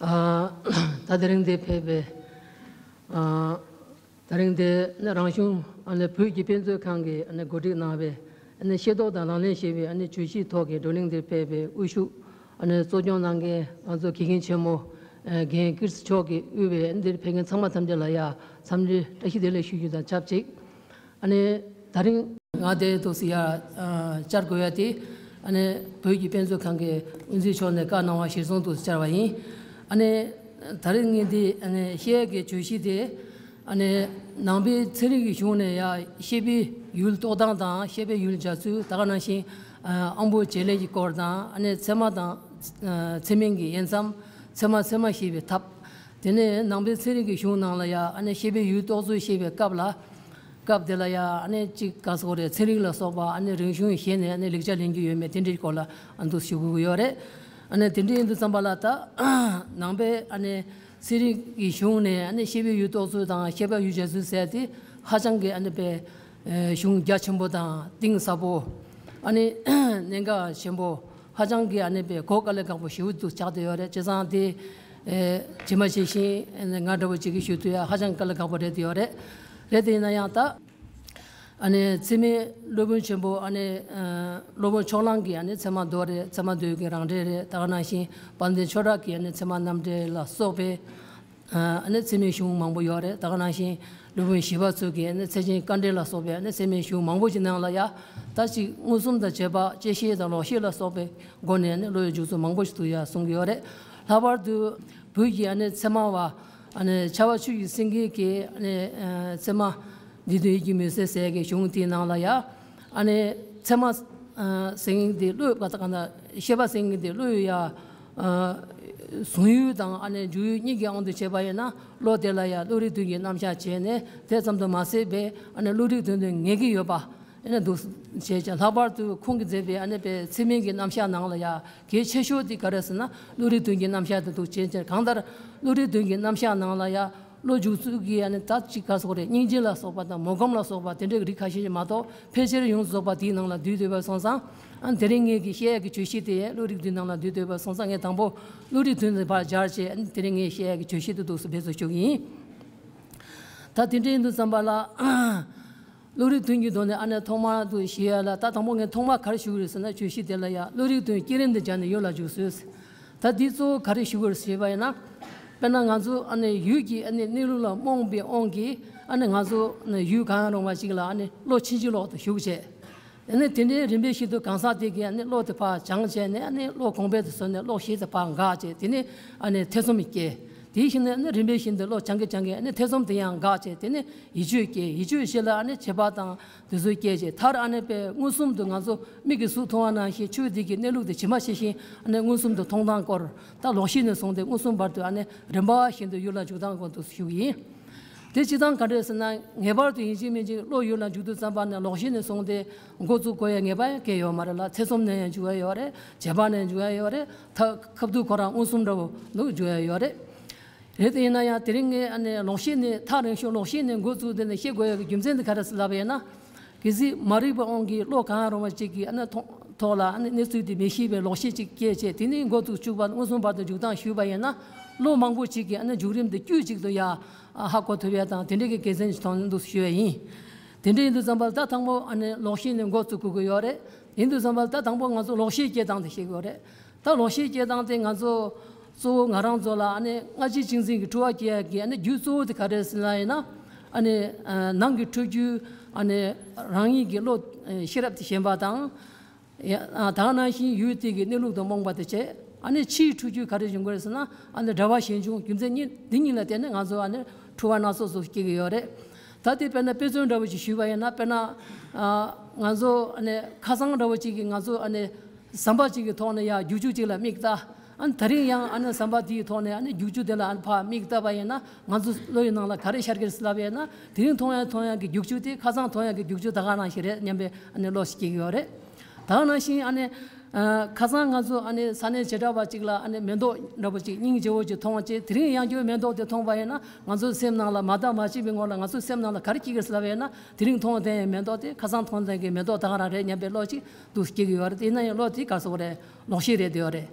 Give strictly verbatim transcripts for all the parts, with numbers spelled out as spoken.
ཨ། ད་དེ་རིང་འདིར་ཕེབས་པའི། ཨ། དེ་རིང་འདིར་ནི་རང་གཞུང་ཨ་ནི་བོད་ཀྱི་དཔེ་མཛོད་ཁང་གིས་ཨ་ནི་གོ་སྒྲིག་གནང་བའི་ཨ་ནི་ཤེས་རྟོགས་དང་ལག་ལེན་ཞེས་པའི་ཨ་ནི་བརྗོད་གཞིའི་ཐོག་གི་བགྲོ་གླེང་འདིར་ཕེབས་པའི་དབུ་བཞུགས་ཨ་ནི་གཙོ་སྐྱོང་གནང་མཁན་ང་ཚོ་དགེ་རྒན་ཆེན་མོ་ཨ་རྒན་ཀིརྟི་མཆོག་གིས་དབུས་པའི་ཨ་ནི་འདིར་ཕེབས་མཁན་ཚང་མ་ཐམས་ཅད་ལ་ཡ་འཚམས་འདྲི་བཀྲ་ཤིས་བདེ་ལེགས་ཞུ་རྒྱུ་དང་ཆབས་ཅིག་ཨ་ནི་ད་རིང་ང་དེ་འདུག་སེ་ཡར་ཨ་བཅར་དགོས་ཡ་དེ། ཨ་ནི་བོད་ཀྱི་དཔེ་མཛོད་ཁང་གི་དབུ་འཛིན་མཆོག་ནས་བཀའ་གནང་བ་གཞིར་བཟུང་འདུག་སེ་བཅར་བ་ཡིན། ཨ་ནི་ད་རིང་ངས་འདི་ཨ་ནི་བཤད་ཡ་གི་བརྗོད་གཞི་དེ། ཨ་ནི་ནང་པའི་ཚན་རིག་གི་གཞུང་ནས་ཡ་བཤད་པའི་ཡུལ་རྟོགས་སྟངས་དང་བཤད་པའི་ཡུལ་སྦྱར་ཚུལ། ད་ག་ནང་བཞིན་ཨ་དབང་པོ་བྱེད་ལས་ཀྱི་སྐོར་དང་། ཨ་ནི་ཚད་མ་དང་ཨ་ཚད་མིན་གྱི་དབྱེ་མཚམས། ཚད་མ་ཚད་མ་ཤེས་པའི་ཐབས། དེ་ནས་ནང་པའི་ཚན་རིག་གི་གཞུང་ནང་ལ་ཡ་ཨ་ནི་བཤད་པའི་ཡུལ་རྟོགས་ཚུལ་བཤད་པའི་སྐབས་ལ། སྐབས་དེ་ལ་ཡ་ཨ་ནི་གཅིག་ག་ཟེར་དགོས་རེད། ཚན་རིག་ལ་སོགས་པ་ཨ་ནི་རིག་གཞུང་གཞན་ནས་ཨ་ནི་ལེགས་ཆ་ལེན་རྒྱུ་ཡོད་མེད་དེ་འདྲའི་སྐོར་ལ་ཨ་འདུག་ཞུ་དགོས་ཀྱི་ཡོད་རེད། ཨ་ནི་དེ་འདྲ་ཡིན་དུས་ཙམ་པ་ལ་ད་ནང་པའི་ཨ་ནི་ཚན་རིག་གི་གཞུང་ནས་ཨ་ནི་བཤད་པའི་ཡུལ་རྟོགས་ཚུལ་དང་བཤད་པའི་ཡུལ་སྦྱར་ཚུལ་ཟེར་དེ་ཧ་ཅང་གི་ཨ་ནི་པའི་གཞུང་རྒྱ་ཆེན་པོ་དང་གཏིང་ཟབ་པོ། ཨ་ནི་གནད་འགག་ཆེན་པོ། ཧ་ཅང་གི་ཨ་ནི་པའི་གོ་དཀའ་ལས་ཁག་པོ་ཞེ་པོ་འདུག་ཆགས་བསྡད་ཡོད་རེད། བྱས་ཙང་དེ་ཨེ་ཇི་མ་ཇི་བཞིན་ཨ་ནི་ང་འདྲ་བོ་ཅིག་གིས་ཞུ་ཐུབ་ཡ་ཧ་ཅང་དཀའ་ལས་ཁག་པོ་རེད་ཡོད་རེད། རེད་དེ་ཡིན་ན་ཡང་ད་ཨ་ནི་ཚད་མའི་སློབ་དཔོན་ཆེན་པོ་ཨ་ནི་ཨ་སློབ་དཔོན་ཕྱོགས་གླང་གི་ཨ་ནི་ཚད་མ་མདོ་རེད། ཚད་མ་མདོ་གི་རང་འགྲེལ་རེད། ད་ག་ནང་བཞིན་དཔལ་ལྡན་ཆོས་གྲགས་ཀྱི་ཨ་ནི་ཚད་མ་རྣམ་འགྲེལ་ལ་སོགས་པའི་ཨ་ནི་ཚད་མའི་གཞུང་མང་པོ་ཡོད་རེད། ད་ག་ནང་བཞིན་སློབ་དཔོན་ཞི་བ་འཚོ་གིས་ཨ་ནི་ཚད་ཆེན་དཀའ་འགྲེལ་ལ་སོགས་པའི་ཨ་ནི་ཚད་མའི་གཞུང་མང་པོ་ཞིག་ནང་ལ་ཡ་ད་ཅིག་མངོན་སུམ་དང་བྱས་པ་དཔྱད་ཤེས་དང་ལོག་ཤེས་ལ་སོགས་པའི་སྒོ་ནས་ཨ་ནི་བློ་ཡི་འཇུག་ཚུལ་མང་པོ་ཞིག་འདུག་ཡ་གསུང་གི་ཡོད་རེད། ལྷག་པར་དུ་བོད་ཀྱི་ཨ་ནི་ཚད་མ་བ་ཨ་ནི་ཕྱྭ་པ་ཆོས་ཀྱི་སེང་གེ་གིས་ཨ་ནི་ཨ་ཚད་མ་འདི་དོན་ཡིད་ཀྱི་མུན་སེལ་ཟེར་གྱི་གཞུང་དེའི་ནང་ལ་ཡ། ཨ་ནི་ཚད་མ་ཨ་ཟེར་མཁན་དེ་བློ་ག་ད་ག་ན་ཤེས་པ་ཟེར་མཁན་དེ་བློ་ཡི་ཡ་ཨ་བཟུང་ཡུལ་དང་ཨ་ནི་འཇུག་ཡུལ་གཉིས་ཀྱི་དབང་དུ་བྱས་པ་ཡིན་ན། བློ་དེ་ལ་ཡ་བློ་རིག་མདུན་གྱི་རྣམ་གཞག་བྱས་ནས། དེ་ཙམ་དུ་མ་ཟད་པའི་ཨ་ནི་བློ་རིག་མདུན་དུ་ངེས་ཀྱི་ཡོད་པ་ཨ་ནི་འདུག་བྱས་ཀྱང་། ལྷག་པར་དུ་ཁོང་གིས་མཛད་པའི་ཨ་ནི་པའི་ཚད་མིན་གྱི་རྣམ་གཞག་ནང་ལ་ཡ་གལ་ཆེ་ཤོས་དེ་ག་རེ་ཟེར་ན། བློ་རིག་མདུན་གྱི་རྣམ་གཞག་དེ་འདུག་བྱས་ཀྱང་། གང་ལྟར་བློ་རིག་མདུན་གྱི་རྣམ་གཞག་ནང་ལ་ཡ། བློ་འཇུག་ཚུལ་གྱི་ཨ་ནི་ད་ཅིག་ག་ཟེར་དགོས་རེད། སྙིང་རྗེ་ལ་སོགས་པ་དང་མོ་གམ་ལ་སོགས་པ་དེ་འདྲའི་རིགས་ཁ་ཤས་ཤིག་མ་གཏོགས། ཕལ་ཆེར་ཡོངས་སུ་རྫོགས་པ་དེའི་ནང་ལ་འདུས་སྡོད་པ་སོང་ཙང་། ཨ་ནི་དེ་རིང་ངེད་ཀྱིས་བཤད་ཡག་གི་བརྗོད་གཞི་དེ་བློ་རིག་མདུན་ནང་ལ་འདུས་སྡོད་པ་སོང་ཙང་། ངས་དང་པོ་བློ་རིག་མདུན་དེ་ཕར་སྦྱར་བྱས། ཨ་ནི་དེ་རིང་ངས་བཤད་ཡག་གི་བརྗོད་གཞི་དེ་འདུག་སེ་འབད་རྩོལ་ཞུ་གི་ཡིན། ད་དེ་འདྲ་ཡིན་དུས་ཙམ་པ་ལ། བློ་རིག་མདུན་གྱི་ཐོག་ནས་ཨ་ནི་ཐོག་མར་དུ་ཞུ་ཡ་ལ། ད་དང་པོ་ངས་ཐོག་མར་ག་རེ་ཞུ་གི་རེད་ཟེར་ན། བརྗོད་གཞི་དེ་ལ་ཡ་བློ་རིག་མདུན་བསྐྱེད་རིམ་དུ་སྦྱར་ནས་ཡུལ་ལ་འཇུག་ཚུལ། ད་འདི་གཙོ་བོ་ག་རེ་ཞུ་གི་རེད་ཞེས་པ་ཡིན་ན། དཔེར་ན་ང་ཚོ་ཨ་ནི་ཡུལ་གྱི་ཨ་ནི་གནས་ལུགས་ལ་རྨོངས་པའི་དབང་གིས། ཨ་ནི་ང་ཚོ་ཨ་ནི་ཡུལ་གང་ཡང་རུང་བ་ཞིག་ལ་ཨ་ནི་བློ་ཕྱིན་ཅི་ལོག་ཏུ་ཞུགས་བྱས། ཨ་ནི་དེ་ནས་རིམ་པས་བཞིན་དུ་གང་ཟག་དེ་གིས་ཨ་ནི་བློ་དེ་ཕར་སྦྱངས་བྱས་ནས། ཨ་ནི་བློ་གོང་འཕེལ་དུ་སོང་ནས་བློ་ཤེས་དེ་ཕར་འགག་བྱས། དེ་ནས་ཨ་ནི་ཐེ་ཚོམ་སྐྱེ། དེའི་ཤུལ་ནས་ཨ་ནི་རིམ་པས་བཞིན་དུ་བློ་སྦྱང་གིན་སྦྱང་གིན་ཨ་ནི་ཐེ་ཚོམ་དེ་ཡང་འགག་བྱས། དེ་ནས་ཡིད་དཔྱོད་སྐྱེ། ཡིད་དཔྱོད་ཞིག་ལ་ཨ་ནི་བྱེད་པ་དང་དེ་ཚོ་སྐྱེ་བྱས། མཐར་ཨ་ནི་པའི་མངོན་སུམ་དུ་ང་ཚོ་མིག་གིས་གཟུགས་མཐོང་བ་ནང་བཞིན་ཆོས་འདི་གི་གནས་ལུགས་དེ་ཇི་མ་ཇི་བཞིན་ཨ་ནི་མངོན་སུམ་དུ་མཐོང་སྟངས་སྐོར། ད་ལོག་ཤེས་ནས་བཟུང་སྟེ་མངོན་སུམ་བར་དུ་ཨ་ནི་རིམ་པ་བཞིན་དུ་ཡུལ་ལ་འཇུག་སྟངས་སྐོར་དུ་ཞུ་གི་ཡིན། དེ་སྤྱིར་བཏང་ག་འདྲ་ཟེར་ན། ངེས་པར་དུ་ཡིན་གཅིག་མིན་གཅིག་བློ་ཡུལ་ལ་འཇུག་དུས་ཙམ་པ་ནས་ལོག་ཤེས་ནས་བཟུང་སྟེ་འགོ་བཙུགས་དགོས་ཡ་ངེས་པ་ཡང་གང་ཡང་ཡོད་མ་རེད་ལ། ཐེ་ཚོམ་ནས་ཡང་འཇུག་ཡ་ཡོད་རེད། བྱས་པ་ནས་འཇུག་ཡ་ཡོད་རེད། ད་ཁ་ཐུག་ཁོ་རང་མངོན་སུམ་འདྲ་བོ་འདུག་འཇུག་ཡ་ཡོད་རེད། རེད་དེ་ཡིན་ན་ཡང་དེ་རིང་ངས་ཨ་ནི་ལོག་ཤེས་ནས། ཐག་རིང་ཤོས་ལོག་ཤེས་ནས་འགོ་བཙུགས་དེ་ནས་བཤད་དགོས་ཡ་གི་རྒྱུ་མཚན་དེ་ག་རེ་ཟེར་ལབ་པ་ཡིན་ན། གལ་སྲིད་མ་རིག་པའི་དབང་གིས་བློ་གང་རུང་བ་ཅིག་གི་ཨ་ནི་ཐོག་ཐོག་ལ་ཨ་ནི་གནས་ཚུལ་དེ་མི་ཤེས་པའི་ལོག་ཤེས་ཅིག་སྐྱེས་བྱས། དེ་ནས་འགོ་བཙུགས་བཅུག་པ། མངོན་སུམ་བར་དུ་འཇུག་སྟངས་ཞུས་པ་ཡིན་ན། བློ་མང་པོ་ཅིག་གིས་ཨ་ནི་མཇུག་རིམ་དེ་དཀྱུས་གཅིག་ཏུ་ཡ་ཧ་གོ་ཐུབ་ཡ་དང་། དེ་འདྲ་གི་དགེ་མཚན་ཞིག་མཐོང་འདུག་ཞུ་ཡ་ཡིན། དེ་འདྲ་ཡིན་དུས་ཙམ་པ་ལ་ད་དང་པོ་ཨ་ནི་ལོག་ཤེས་ནས་འགོ་བཙུགས་དགོས་ཀྱི་ཡོད་རེད། ཡིན་དུས་ཙམ་པ་ལ་ད་དང་པོ་ང་ཚོ་ལོག་ཤེས་སྐྱེ་སྟངས་དེ་ཤེས་དགོས་རེད། ད་ལོག་ཤེས་སྐྱེ་སྟངས་དེ་ང་ཚོ་གཙོ་བོ་ང་རང་ཚོ་ལ་ཨ་ནི་སྔ་ཕྱི་གཅེས་འཛིན་གྱི་འཁྲུལ་བ་སྐྱེ་ཡ་གི་ཨ་ནི་རྒྱུ་གཙོ་བོ་དེ་ག་རེ་ཟེར་ན་ཡིན་ན། ཨ་ནི་ནང་གི་འཁྲུལ་རྒྱུ། ཨ་ནི་རང་ཉིད་ཀྱི་བློ་ཤེས་རབ་དེ་ཞན་པ་དང་། ཡ། ཨ། ད་ག་ནང་བཞིན་ཡུལ་དེ་གི་གནས་ལུགས་དང་རྨོངས་པ་དེ་བྱས། ཨ་ནི་ཕྱིའི་འཁྲུལ་རྒྱུ་ག་རེ་བྱུང་གི་རེད་ཟེར་ན། ཨ་ནི་འདྲ་བ་ཞན་ཆུང་། རྒྱུ་མཚན་གཉིས་འདི་གཉིས་ལ་བརྟེན་ནས་ང་ཚོ་ཨ་ནི་འཁྲུལ་བ་སྣ་ཚོགས་སུ་སྐྱེ་གི་ཡོད་རེད། ད་དེ་དཔེར་ན་དཔེ་མཚོན་འདྲ་བོ་ཅིག་ཞུས་པ་ཡིན་ན། དཔེར་ན། ཨ། ང་ཚོ་ཨ་ནི་ཁ་སང་འདྲ་བོ་ཅིག་གི་ང་ཚོ་ཨ་ནི་ཟམ་པ་ཅིག་གི་ཐོག་ནས་ཡ་རྒྱུག་ཆུ་ཅིག་ལ་མིག་ལྟ། ཨ་ནི་དེ་རིང་ཡང་ཨ་ནི་ཟམ་པ་དེའི་ཐོག་ནས་ཨ་ནི་རྒྱུག་ཆུ་དེ་ལ་ཨ་ནི་ཕར་མིག་ལྟ་བ་ཡིན་ན། ང་ཚོ་བློ་ཡི་ནང་ལ་ག་རེ་ཤར་གི་རེད་ཟེར་ལབ་པ་ཡིན་ན། དེ་རིང་མཐོང་ཡ་མཐོང་ཡ་གི་རྒྱུག་ཆུ་དེ་ཁ་སང་མཐོང་ཡ་གི་རྒྱུག་ཆུ་ད་ག་ནང་བཞིན་རེད་སྙམ་པའི་ཨ་ནི་བློ་ཞིག་སྐྱེ་གི་ཡོད་རེད། ད་ག་ནང་བཞིན་ཨ་ནི། ཨ། ཁ་སང་ང་ཚོ་ཨ་ནི་ས་གནས་བྱེ་བྲག་པ་ཅིག་ལ་ཨ་ནི་མེ་ཏོག་འདྲ་པོ་ཅིག་སྙིང་རྗེ་བོ་ཅིག་མཐོང་བ་བྱས། དེ་རིང་ཡང་བསྐྱར་མེ་ཏོག་དེ་མཐོང་བ་ཡིན་ན། ང་ཚོའི་སེམས་ནང་ལ་མ་བརྟགས་མ་དཔྱད་པའི་ངོ་ལ་ང་ཚོའི་སེམས་ནང་ལ་ག་རེ་སྐྱེ་གི་རེད་ཟེར་ལབ་པ་ཡིན་ན། དེ་རིང་མཐོང་བསྡད་ཡའི་མེ་ཏོག་དེ་ཁ་སང་མཐོང་བསྡད་ཀྱི་མེ་ཏོག་ད་ག་རང་རེད་སྙམ་པའི་བློ་ཅིག་འདུག་སྐྱེ་གི་ཡོད་རེད། དེ་ཡིན་ན་ཡང་བློ་དེ་ག་རེ་ཟེར་དགོས་རེད། ལོག་ཤེས་རེད་བསྡད་ཡོད་རེད།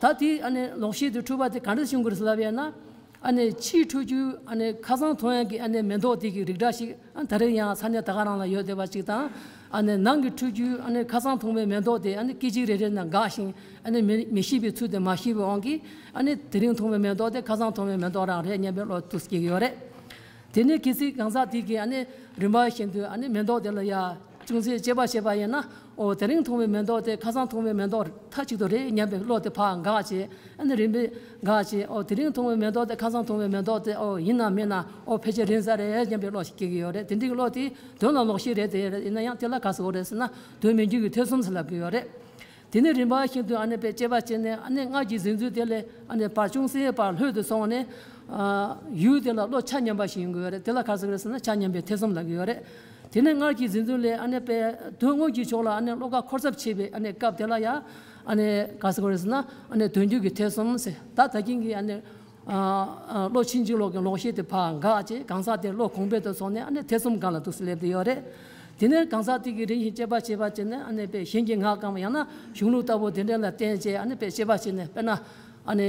ད་དེ་ཨ་ནི་ལོག་ཤེས་དེ་འཁྲུལ་པ་དེ་ག་འདྲ་བྱུང་གི་རེད་ལབ་ཡ་ན། ཨ་ནི་ཕྱིའི་འཁྲུལ་རྒྱུ་ཨ་ནི་ཁ་སང་མཐོང་ཡ་གི་ཨ་ནི་མེ་ཏོག་དེ་གི་རིགས་འདྲ་ཞིག་ཨ་ད་རེས་ཡང་ས་གནས་ད་ག་རང་ལ་ཡོད་བསྡད་པ་ཅིག་དང་། ཨ་ནི་ནང་གི་འཁྲུལ་རྒྱུ་ཨ་ནི་ཁ་སང་མཐོང་བའི་མེ་ཏོག་དེ་ཨ་ནི་སྐད་ཅིག་རེ་རེ་ནས་འགག་ཞིང་ཨ་ནི་མི་མི་ཤེས་པའི་ཚུལ་དེ་མ་ཤེས་པའི་དབང་གིས་ཨ་ནི་དེ་རིང་མཐོང་བའི་མེ་ཏོག་དེ་ཁ་སང་མཐོང་བའི་མེ་ཏོག་རང་རེད་སྙམ་པའི་བློ་དེ་སྐྱེ་གི་ཡོད་རེད། དེ་ནས་གལ་སྲིད་གང་ཟག་དེ་གིས་ཨ་ནི་རིམ་པ་བཞིན་དུ་ཨ་ནི་མེ་ཏོག་དེ་ལ་ཡ་ཅུང་ཟད་དཔྱད་པ་བྱས་པ་ཡིན་ན། ཨོ་དེ་རིང་མཐོང་བའི་མེ་ཏོག་དེ་ཁ་སང་མཐོང་བའི་མེ་ཏོག་མཐའ་གཅིག་ཏུ་རེད་སྙམ་པའི་བློ་དེ་ཕར་འགག་བྱས། ཨ་ནི་རིམ་པས་འགག་བྱས། ཨོ་དེ་རིང་མཐོང་བའི་མེ་ཏོག་དེ་ཁ་སང་མཐོང་བའི་མེ་ཏོག་དེ་ཨོ་ཡིན་ན་མིན་ན་ཨོ་ཕལ་ཆེར་རིང་ས་རེད་སྙམ་པའི་བློ་ཞིག་སྐྱེ་གི་ཡོད་རེད། དེ་འདྲའི་བློ་དེ་དོན་ལ་ལོག་ཤེས་རེད། དེ་ཡིན་ན་ཡང་དེ་ལ་ག་ཟེར་དགོས་རེད་ཟེར་ན། དོན་མི་འགྱུར་གྱི་ཐེ་ཚོམ་ཟེར་ལབ་གི་ཡོད་རེད། དེ་ནས་རིམ་པ་བཞིན་དུ་ཨ་ནི་དཔེ་དཔྱད་པ་བྱས་ནས་ཨ་ནི་སྔར་གྱི་གཟིགས་ཚུལ་དེ་ལས་ཨ་ནི་བར་ཅུང་ཟད་བར་ལྷོད་དུ་སོང་ནས། ཨ་ཡུལ་དེ་ལ་བློ་ཆ་མཉམ་པ་ཞིག་ཡོང་གི་ཡོད་རེད། དེ་ལ་ག་ཟེར་གི་རེད་ཟེར་ན་ཆ་མཉམ་པའི་ཐེ་ཚོམ་ལབ་ཀྱི་ཡོད་རེད། དེ་ནས་སྔར་གྱི་གཟིགས་ཚུལ་ལས་ཨ་ནི་དཔེ་དོན་དངོས་ཀྱི་ཕྱོགས་ལ་ཨ་ནི་བློ་ཁ་འཁོར་ཚབས་ཆེ་བའི་ཨ་ནི་སྐབས་དེ་ལ་ཡང་ཨ་ནི་ག་ཟེར་གི་རེད་ཟེར་ན། ཨ་ནི་དོན་འགྱུར་གྱི་ཐེ་ཚོམ་ཟེར། ད་ད་གིན་གྱི་ཨ་ནི་ཨ་ཨ་བློ་ཕྱིན་ཅི་ལོག་གི་ལོག་ཤེས་དེ་ཕར་འགག་བྱས། གང་ཟག་དེ་བློ་གོང་འཕེལ་དུ་སོང་ནས་ཨ་ནི་ཐེ་ཚོམ་སྒང་ལ་འདུག་སེ་སླེབས་བསྡད་ཡོད་རེད། དེ་ནས་གང་ཟག་དེ་གིས་རིམ་བཞིན་དཔྱད་པ་བྱེད་པ་བྱས་ནས་ཨ་ནི་དཔེ་གཞན་གྱི་ངག་གམ་ཡང་ན་གཞུང་ལུགས་ལྟ་བུ་དེ་འདྲ་ལ་བརྟེན་བྱས་ཨ་ནི་དཔེ་དཔྱད་པ་བྱས་ནས། དཔེར་ན་ཨ་ནི་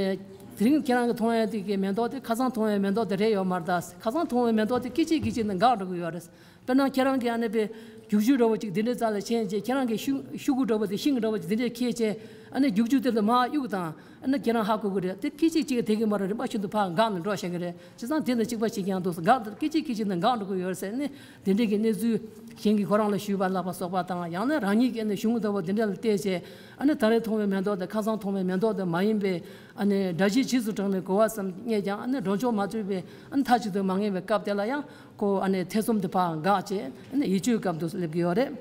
དེ་རིང་ཁྱེད་རང་གིས་མཐོང་ཡ་དེ་གི་མེ་ཏོག་དེ་ཁ་སང་མཐོང་བའི་མེ་ཏོག་དེ་རེད་ཡོད་མ་རེད་ད། ཁ་སང་མཐོང་བའི་མེ་ཏོག་དེ་སྐད་ཅིག་སྐད་ཅིག་ནས་འགག་འགྲོ་གི་ཡོད་རེད། དཔེར་ན་ཁྱེད་རང་གིས་ཨ་ནི་དཔེ་རྒྱུག་ཆུ་འདྲ་བོ་ཅིག་འདི་འདྲའི་རྩ་ལ་འཕྱན་བྱས། ཁྱེད་རང་གི་ཤུ་ཤུ་གུ་འདྲ་བོ་དེ་ཤིང་འདྲ་བོ་ཅིག་འདི་འདྲའི་འཁྱེར་བྱས། ཨ་ནི་རྒྱུག་ཆུ་དེ་ལ་མར་གཡུག་དང་། ཨ་ནི་ཁྱེད་རང་ཧ་གོ་གི་རེད། དེ་སྐད་ཅིག་གཅིག་དེ་གི་མ་རེད། རིམ་པ་བཞིན་དུ་ཕར་འགག་ནས་འགྲོ་བཞིན་གི་རེད། བྱས་ཙང་དེ་དང་གཅིག་པ་བྱེད་ཀྱང་འདུག་ཟེར། འགག་དང་སྐད་ཅིག་སྐད་ཅིག་ནས་འགག་འགྲོ་གི་ཡོད་ཟེར་ནས། དེ་འདྲའི་གི་གནས་ཚུལ་གཞན་གྱིས་ཁོ་རང་ལ་ཞུས་པ་ལབ་པ་སོགས་པ་དང་། ཡང་ན་རང་ཉིད་ཀྱིས་ཨ་ནི་གཞུང་ལྟ་བུ་དེ་འདྲ་ལ་བལྟས་བྱས། ཨ་ནི་ད་རེས་མཐོང་བའི་མེ་ཏོག་དེ་ཁ་སང་མཐོང་བའི་མེ་ཏོག་དེ་མ་ཡིན་པའི་ཨ་ནི་འདྲ་བརྗེ་རྗེས་སུ་འབྲང་བའི་གོ་བ་ཙམ་རྙེད་ཀྱང་། ཨ་ནི་འགྲོ་ཕྱོགས་མ་འཚོལ་བའི་ཨ་ནི་མཐའ་གཅིག་ཏུ་མ་ངེས་པའི་སྐབས་དེ་ལ་ཡང་ཁོ་ཨ་ནི་ཐེ་ཚོམ་དེ་ཕར་འགག་བྱས། ཨ་ནི་ཡིད་དཔྱོད་སྐབས་འདུག་སེ་སླེབས་ཀྱི་ཡོད་རེད།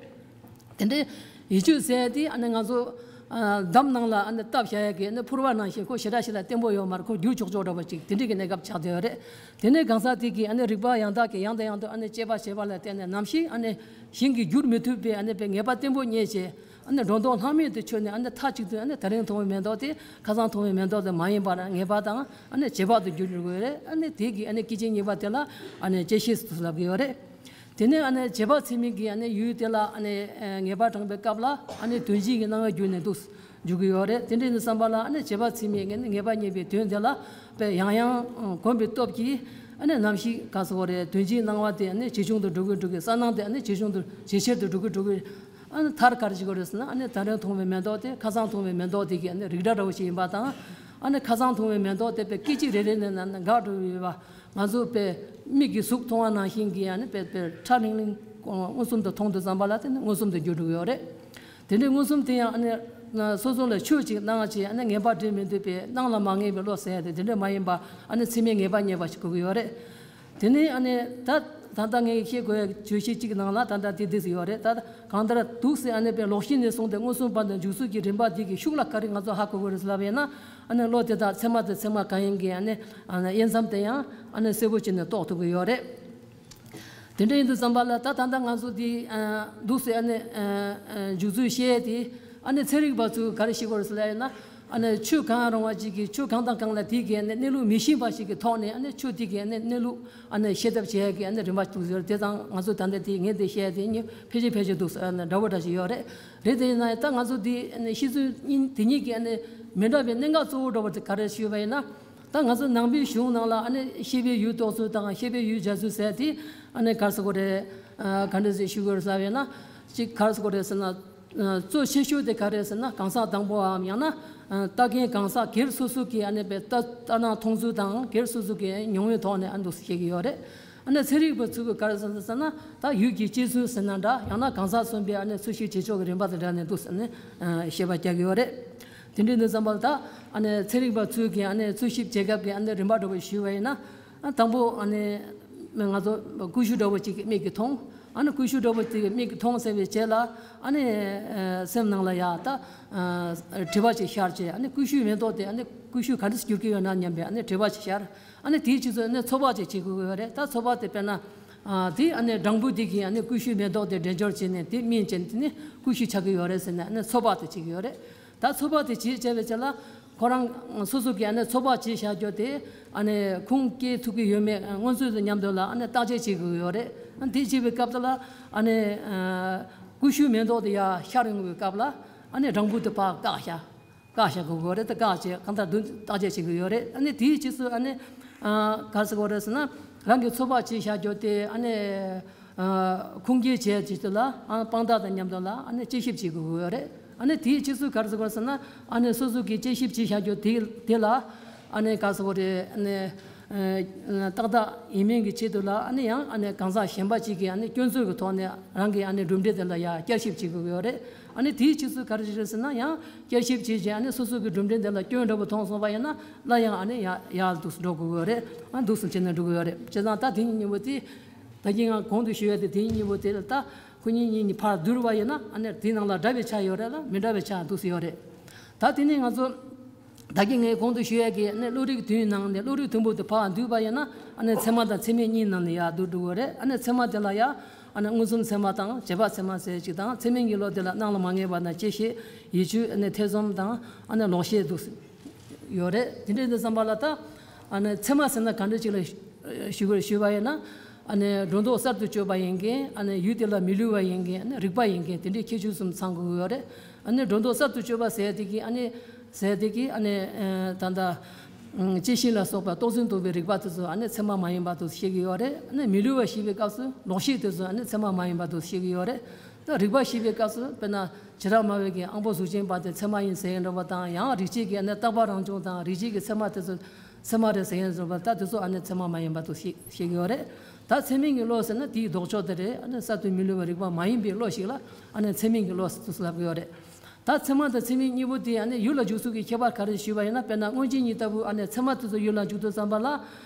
དེ་འདྲའི་ཡིད་དཔྱོད་ཟེར་ཡ་དེ་ཨ་ནི་ང་ཚོ་ཨ་འདམ་ནང་ལ་ཨ་ནི་བཏབ་བཞག་ཡ་གི་ཨ་ནི་ཕུར་བ་ནང་བཞིན་ཁོ་ཞེ་དྲག་ཞིག་ལ་བརྟན་པོ་ཡོད་མ་རེད། ཁོ་འགྱུར་ཆོག་ཆོག་འདྲ་བ་ཅིག་དེ་འདྲའི་གི་གནས་སྐབས་ཆགས་བསྡད་ཡོད་རེད། དེ་ནས་གང་ཟག་དེ་གིས་ཨ་ནི་རིག་པ་ཡང་དག་གིས་ཡང་དང་ཡང་དུ་ཨ་ནི་དཔྱད་པ་བྱས་པ་ལ་བརྟེན་ནས། ནམ་ཞིག་ཨ་ནི་གཞན་གྱིས་བསྒྱུར་མི་ཐུབ་པའི་ཨ་ནི་དཔེ་ངེས་པ་བརྟན་པོ་རྙེད་བྱས། ཨ་ནི་སྒྲོ་འདོགས་ལྷག་མེད་དུ་ཆོད་ནས། ཨ་ནི་མཐའ་གཅིག་ཏུ་ཨ་ནི་ད་རིང་མཐོང་བའི་མེ་ཏོག་དེ་ཁ་སང་མཐོང་བའི་མེ་ཏོག་དེ་མ་ཡིན་པར་ངེས་པ་དང་ཨ་ནི་བྱེད་པ་དུ་འགྱུར་འགྲོ་གི་ཡོད་རེད། ཨ་ནི་དེ་གིས་ཨ་ནི་སྐད་ཅིག་གཉིས་པ་དེ་ལ་ཨ་ནི་བཅད་ཤེས་སུ་ལབ་ཀྱི་ཡོད་རེད། དེ་ནས་ཨ་ནི་བྱེད་པ་ཚད་མིན་གྱིས་ཨ་ནི་ཡུལ་དེ་ལ་ཨ་ནི་ཨ་ངེས་པ་དྲངས་པའི་སྐབས་ལ་ཨ་ནི་དོན་སྤྱི་གི་སྣང་བ་བསྒྱུར་ནས་འདུག་འཇུག་གི་ཡོད་རེད། དེ་འདྲའི་ནི་བསམ་པ་ལ་ཨ་ནི་བྱེད་པ་ཚད་མིན་གྱིས་ཨ་ནི་ངེས་པ་རྙེད་པའི་དོན་དེ་ལ་དཔེ་ཡང་ཡང་གོམས་པའི་སྟོབས་ཀྱིས་ཨ་ནི་ནམ་ཞིག་ག་ཟེར་དགོས་རེད། དོན་སྤྱིའི་སྣང་བ་དེ་ཨ་ནི་ཇེ་ཆུང་དུ་འགྲོ་གི་འགྲོ་གི། གསལ་སྣང་དེ་ཨ་ནི་ཇེ་ཆུང་དུ་ཇེ་ཆེར་དུ་འགྲོ་གི་འགྲོ་གི། ཨ་ནི་མཐར་ག་རེ་བྱེད་དགོས་རེད་ཟེར་ན། ཨ་ནི་ད་རེས་མཐོང་བའི་མེ་ཏོག་དེ་ཁ་སང་མཐོང་བའི་མེ་ཏོག་དེ་གི་ཨ་ནི་རིགས་འདྲ་འདྲ་བོ་ཞིག་ཡིན་པ་དང་། ཨ་ནི་ཁ་སང་མཐོང་བའི་མེ་ཏོག་དེ་དཔེ་སྐད་ཅིག་རེ་རེ་ནས་ནས་འགག་འགྲོ་ཡོད་པ། ང་ཚོ་དཔེ་མིག་གིས་གཟུགས་མཐོང་བ་ནང་བཞིན་གྱི་ཨ་ནི་དཔེ་དཔེ་ཁྲ་ལིང་ལིང་མངོན་སུམ་དུ་མཐོང་དུས་ཙམ་པ་ལ་དེ་ནི་མངོན་སུམ་དུ་འགྱུར་འགྲོ་གི་ཡོད་རེད། དེ་འདྲའི་མངོན་སུམ་དེ་ཡང་ཨ་ནི་སོ་སོ་ལ་ཆོས་ཅིག་གནང་བྱས་ཨ་ནི་ངེས་པ་འདྲེན་མི་འདོད་པའི་སྣང་ལ་མ་ངེས་པའི་བློ་ཟེར་ཡ་དེ་དེ་འདྲ་མ་ཡིན་པ། ཨ་ནི་ཚད་མས་ངེས་པ་རྙེད་པ་ཞིག་དགོས་ཀྱི་ཡོད་རེད། དེ་ནས་ཨ་ནི་ད་ད་ལྟ་ངས་བཤད་དགོས་ཡ་བརྗོད་གཞི་གཅིག་ནང་ལ་ད་ལྟ་དེ་འདི་ཟེར་ཡོད་རེད། ད་གང་ལྟར་འདུག་སེ་ཨ་ནི་དཔེ་ལོག་ཤེས་ནས་བཟུང་སྟེ་མངོན་སུམ་བར་དུ་འཇུག་ཚུལ་གྱི་རིམ་པ་འདི་གི་ཤུགས་ལ་ག་རེ་ང་ཚོ་ཧ་གོ་དགོས་རེད་ལབ་ཡིན་ན། ཨ་ནི་བློ་དེ་དག་ཚད་མ་དང་ཚད་མ་གང་ཡིན་གྱི་ཨ་ནི་ཨ་ནི་དབྱེ་མཚམས་དེ་ཡང་ཨ་ནི་གསལ་པོ་བྱས་ནས་རྟོགས་ཐུབ་ཀྱི་ཡོད་རེད། དེ་འདྲ་ཡིན་དུས་ཙམ་པ་ལ་ད་ད་ལྟ་ང་ཚོ་འདི་ཨ་འདུག་སེ་ཨ་ནི་ཨ་ཨ་འཇུག་ཚུལ་བཤད་དེ། ཨ་ནི་ཚན་རིག་པ་ཚོས་ག་རེ་བཤད་ཀྱི་ཡོད་རེད་ཟེར་ལབ་ཡིན་ན། ཨ་ནི་ཆོས་གང་རུང་བ་ཅིག་གིས་ཆོས་གང་དང་གང་ལ་དེ་གའི་ཨ་ནི་གནས་ལུགས་མི་ཤེས་པ་ཞིག་གི་ཐོག་ནས་ཨ་ནི་ཆོས་དེ་གའི་ཨ་ནི་གནས་ལུགས་ཨ་ནི་ཤེས་ཐབས་བྱེད་ཡ་གི་ཨ་ནི་རིམ་པ་འདུག་ཟེར། དེ་ཙང་ང་ཚོ་ད་ལྟ་དེ་ངས་དེ་བཤད་དེ་ཉིད་ཕལ་ཆེར་ཕལ་ཆེར་འདུག་ཟེར་ཨ་ནི་འདྲ་བོ་འདྲ་ཞིག་ཡོད་རེད། རེད། དེ་ཡིན་ན་ད་ང་ཚོ་འདི་ཨ་ནི་ཤེས་ཚུལ་གཉིས་དེ་གཉིས་ཀྱི་ཨ་ནི་མི་འདྲ་བའི་གནད་འགག་གཙོ་བོ་འདྲ་བོ་དེ་ག་རེ་ཞུས་པ་ཡིན་ན། ད་ང་ཚོ་ནང་པའི་གཞུང་ནང་ལ་ཨ་ནི་ཤེས་པའི་ཡུལ་རྟོགས་ཚུལ་དང་ཤེས་པའི་ཡུལ་སྦྱར་ཚུལ་ཟེར་དེ་ཨ་ནི་ག་རེ་ཟེར་དགོས་རེད། ཨ་ག་འདྲ་ཞིག་ཞུ་དགོས་རེད་ཟེར་བ་ཡིན་ན། གཅིག་ག་རེ་ཟེར་དགོས་རེད་ཟེར་ན། ཨ་གཙོ་ཆེ་ཤོས་དེ་ག་རེ་ཟེར་ན་གང་ཟག་དང་པོའམ་ཡང་ན་ཨ་ལྟ་མཁན་གང་ཟག་སྒེར་སོ་སོ་གི་ཨ་ནི་དཔེ་ལྟ་ལྟ་སྣང་མཐོང་ཚུལ་དང་སྒེར་སོ་སོ་གི་མྱོང་བའི་ཐོག་ནས་ཨ་འདུག་སེ་བཤད་ཀྱི་ཡོད་རེད། ཨ་ནི་ཚན་རིག་པ་ཚོས་ག་རེ་ཟེར་ཟེར་ན་ད་ཡུལ་གྱི་དཔྱད་རྩོམ་ཟེར་ན་འདྲ། ཡང་ན་གང་ཟག་གསུམ་པའི་ཨ་ནི་འཚོལ་ཞིབ་བྱེད་ཕྱོགས་ཀྱི་རིམ་པ་དང་འབྲེལ་ནས་འདུག་ཟེར་ནས་ཨ་བཤད་པ་རྒྱག་གི་ཡོད་རེད། དེ་འདྲའི་ནི་བསམ་པ་ལ་ད་ཨ་ནི་ཚན་རིག་པ་ཚོས་ཀྱི་ཨ་ནི་འཚོལ་ཞིབ་བྱེད་སྐབས་ཀྱི་ཨ་ནི་རིམ་པ་འདྲ་བོ་ཞུས་པ་ཡིན་ན། ཨ་དང་པོ་ཨ་ནི་ང་ཚོ་ཀུ་ཤུ་འདྲ་བོ་ཅིག་གི་མིག་གིས་མཐོང་། ཨ་ནི་ཀུ་ཤུ་འདྲ་བོ་ཅིག་གི་མིག་གིས་མཐོང་ཟེར་བའི་རྗེས་ལ་ཨ་ནི་ཨ་སེམས་ནང་ལ་ཡ་ད་ཨ་དྲི་བ་ཅིག་ཤར་བྱས། ཨ་ནི་ཀུ་ཤུའི་མེ་ཏོག་དེ་ཨ་ནི་ཀུ་ཤུ་ག་འདྲ་སེ་འགྱུར་གྱི་ཡོད་ན་སྙམ་པའི་ཨ་ནི་དྲི་བ་ཅིག་ཤར། ཨ་ནི་དེའི་ཕྱིས་སུ་ཨ་ནི་ཚོད་དཔག་ཅིག་བྱེད་དགོས་ཀྱི་ཡོད་རེད། ད་ཚོད་དཔག་དེ་དཔེར་ན་ཨ་དེ་ཨ་ནི་སྦྲང་བུ་དེ་གིས་ཨ་ནི་ཀུ་ཤུའི་མེ་ཏོག་དེ་འདྲེན་སྦྱོར་བྱས་ནས་དེ་སྨིན་བྱས་ནས་དེ་ནི་ཀུ་ཤུ་ཆགས་ཀྱི་ཡོད་རེད་ཟེར་ནས་ཨ་ནི་ཚོད་དཔག་དེ་བྱེད་ཀྱི་ཡོད་རེད། ད་ཚོད་དཔག་དེ་བྱེད་བྱས་པའི་རྗེས་ལ་ཁོ་རང་སོ་སོ་གིས་ཨ་ནི་ཚོད་དཔག་བྱས་བཞག་རྒྱུ་དེ་ཨ་ནི་ཁུངས་སྐྱེལ་ཐུབ་ཀྱི་ཡོད་མེད་མངོན་གསལ་དང་མཉམ་དུ་ལ་ཨ་ནི་བརྟག་དཔྱད་བྱེད་དགོས་ཀྱི་ཡོད་རེད། ཨ་ནི་དེ་བྱེད་པའི་སྐབས་དེ་ལ་ཨ་ནི་ཨ་ཀུ་ཤུའི་མེ་ཏོག་དེ་ཡར་ཤར་ཡོང་བའི་སྐབས་ལ་ཨ་ནི་སྦྲང་བུ་དེ་ཕར་བཀག་བཞག་བཀག་བཞག་དགོས་ཀྱི་ཡོད་རེད། ད་བཀག་བྱས་གང་ལྟར་མདུན་བརྟག་དཔྱད་བྱེད་དགོས་ཡོད་རེད། ཨ་ནི་དེའི་རྗེས་སུ་ཨ་ནི་ཨ་ག་རེ་ཟེར་དགོས་རེད་ཟེར་ན། རང་གི་ཚོད་དཔག་བྱས་བཞག་རྒྱུ་དེ་ཨ་ནི་ཨ་ཁུངས་སྐྱེལ་བྱས་རྗེས་སུ་ལ་ཨ་དཔང་རྟགས་དང་མཉམ་དུ་ལ་ཨ་ནི་དཔྱད་ཞིབ་བྱེད་དགོས་ཀྱི་ཡོད་རེད། ཨ་ནི་དེའི་རྗེས་སུ་ག་རེ་ཟེར་དགོས་རེད་ཟེར་ན། ཨ་ནི་སོ་སོ་གིས་དཔྱད་ཞིབ་བྱས་བཞག་རྒྱུ་དེ་དེ་ལ་ཨ་ནི་ག་རེ་ཟེར་དགོས་རེད། ཨ་ནི་ཨ་ཏག་ཏག་ཡིན་མིན་གྱི་ཆེད་དུ་ལ་ཨ་ནི་ཡང་ཨ་ནི་གང་ཟག་གཞན་པ་གཅིག་གིས་ཨ་ནི་སྐྱོན་འཛུགས་ཀྱི་ཐོག་ནས་རང་གི་ཨ་ནི་གྲུབ་འབྲས་དེ་ལ་ཡང་བསྐྱར་ཞིབ་བྱེད་དགོས་ཀྱི་ཡོད་རེད། ཨ་ནི་དེའི་རྗེས་སུ་ག་རེ་བྱེད་རེད་ཟེར་ན། ཡང་བསྐྱར་ཞིབ་བྱས་རྗེས་ཨ་ནི་སོ་སོ་གི་གྲུབ་འབྲས་དེ་ལ་སྐྱོན་འདྲ་པོ་མཐོང་སོང་བ་ཡིན་ན་སླར་ཡང་ཨ་ནི་ཡར་ཡར་འདུག་སེ་འགྲོ་དགོས་ཀྱི་ཡོད་རེད། ཨ་འདུག་སེ་བྱས་ནས་འགྲོ་གི་ཡོད་རེད། བྱས་ཙང་ད་དེ་གཉིས་པོ་དེ། ད་གིན་ང་གོང་དུ་ཞུ་ཡ་དེ་དེ་གཉིས་པོ་དེ་ལ་ད་ཁོ་གཉིས་གཉིས་གཉིས་ཕར་བསྡུར་བ་ཡིན་ན་ཨ་ནི་དེའི་ནང་ལ་འདྲ་བའི་ཆ་ཡོད་རེད་ལ་མི་འདྲ་བའི་ཆ་འདུག་སེ་ཡོད་རེད། ད་དེ་ནས་ང་ཚོ་ད་གིན་ངས་གོང་དུ་ཞུ་ཡ་གི་ཨ་ནི་བློ་རིག་བདུན་ནང་ནས་བློ་རིག་བདུན་པོ་དེ་ཕར་བསྡུས་པ་ཡིན་ན་ཨ་ནི་ཚད་མ་དང་ཚད་མིན་གཉིས་ནང་ནས་ཡར་བསྡུར་འགྲོ་གི་རེད། ཨ་ནི་ཚད་མ་དེ་ལ་ཡ་ཨ་ནི་མངོན་སུམ་ཚད་མ་དང་རྗེས་དཔག་ཚད་མ་ཟེར་ཅིག་དང་། ཚད་མིན་གྱི་བློ་དེ་ལ་སྣང་ལ་མ་ངེས་པ་དང་བཅད་ཤེས། ཡིད་དཔྱོད། ཨ་ནི་ཐེ་ཚོམ་དང་ཨ་ནི་ལོག་ཤེས་འདུག་ཡོད་རེད། དེ་འདྲ་ཡིན་དུས་ཙམ་པ་ལ་ད་ཨ་ནི་ཚད་མ་ཟེར་ན་ག་འདྲ་ཅིག་ལ་ཞུ་དགོས་ཞུས་པ་ཡིན་ན། ཨ་ནི་སྒྲོ་འདོགས་གསར་དུ་གཅོད་པ་ཡིན་མཁན། ཨ་ནི་ཡུལ་དེ་ལ་མི་སླུ་བ་ཡིན་མཁན། ཨ་ནི་རིག་པ་ཡིན་མཁན། དེ་འདྲའི་ཁྱད་ཆོས་གསུམ་ཚང་དགོས་ཀྱི་ཡོད་རེད། ཨ་ནི་སྒྲོ་འདོགས་གསར་དུ་གཅོད་པ་ཟེར་དེ་གི་ཨ་ནི་ཟེར་དེ་གི་ཨ་ནི་ཨ་ད་ལྟ་ཨ་བཅད་ཤེས་ལ་སོགས་པ་རྟོག་བཟོས་འདུག་པའི་རིག་པ་དེ་ཚོ་ཨ་ནི་ཚད་མ་མ་ཡིན་པ་དེ་ཚོ་བཤད་ཀྱི་ཡོད་རེད། ཨ་ནི་མི་སླུ་བ་ཞེས་པའི་སྐབས་སུ་ལོག་ཤེས་དེ་ཚོ་ཨ་ནི་ཚད་མ་མ་ཡིན་པ་དེ་ཚོ་བཤད་ཀྱི་ཡོད་རེད། ད་རིག་པ་ཞེས་པའི་སྐབས་སུ་དཔེར་ན་བྱེ་བྲག་སྨྲ་བའི་གི་དབང་པོ་གཟུགས་ཅན་པ་དེ་ཚད་མ་ཡིན་ཟེར་ཡ་འདྲ་བ་དང་། ཡང་རིག་བྱེད་ཀྱི་ཨ་ནི་རྟག་པ་རང་བྱུང་དང་རིག་བྱེད་ཀྱི་ཚད་མ་དེ་ཚོ་ཚད་མ་རེད་ཟེར་ཡ་འདྲ་བ། ད་དེ་ཚོ་ཨ་ནི་ཚད་མ་མ་ཡིན་པ་དེ་ཚོ་བཤད་བཤད་ཀྱི་ཡོད་རེད། ད་ཚད་མིན་གྱི་བློ་ཟེར་ན་དེའི་ལྡོག་ཕྱོགས་དེ་རེད། ཨ་ནི་གསར་དུ་མི་སླུ་བའི་རིག་པ་མ་ཡིན་པའི་བློ་ཞིག་ལ་ཨ་ནི་ཚད་མིན་གྱི་བློ་ཟེར་དུ་ལབ་ཀྱི་ཡོད་རེད། ད་ཚད་མ་དང་ཚད་མིན་གཉིས་པོ་དེ་ཨ་ནི་ཡུལ་ལ་འཇུག་ཚུལ་གྱི་ཁྱད་པར་ག་རེ་ཞུས་པ་ཡིན་ན། དཔེར་ན་མངོན་རྗེས་གཉིས་ལྟ་བུ་ཨ་ནི་ཚད་མ་དེ་ཚོ་ཡུལ་ལ་འཇུག་དུས་ཙམ་པ་ལ།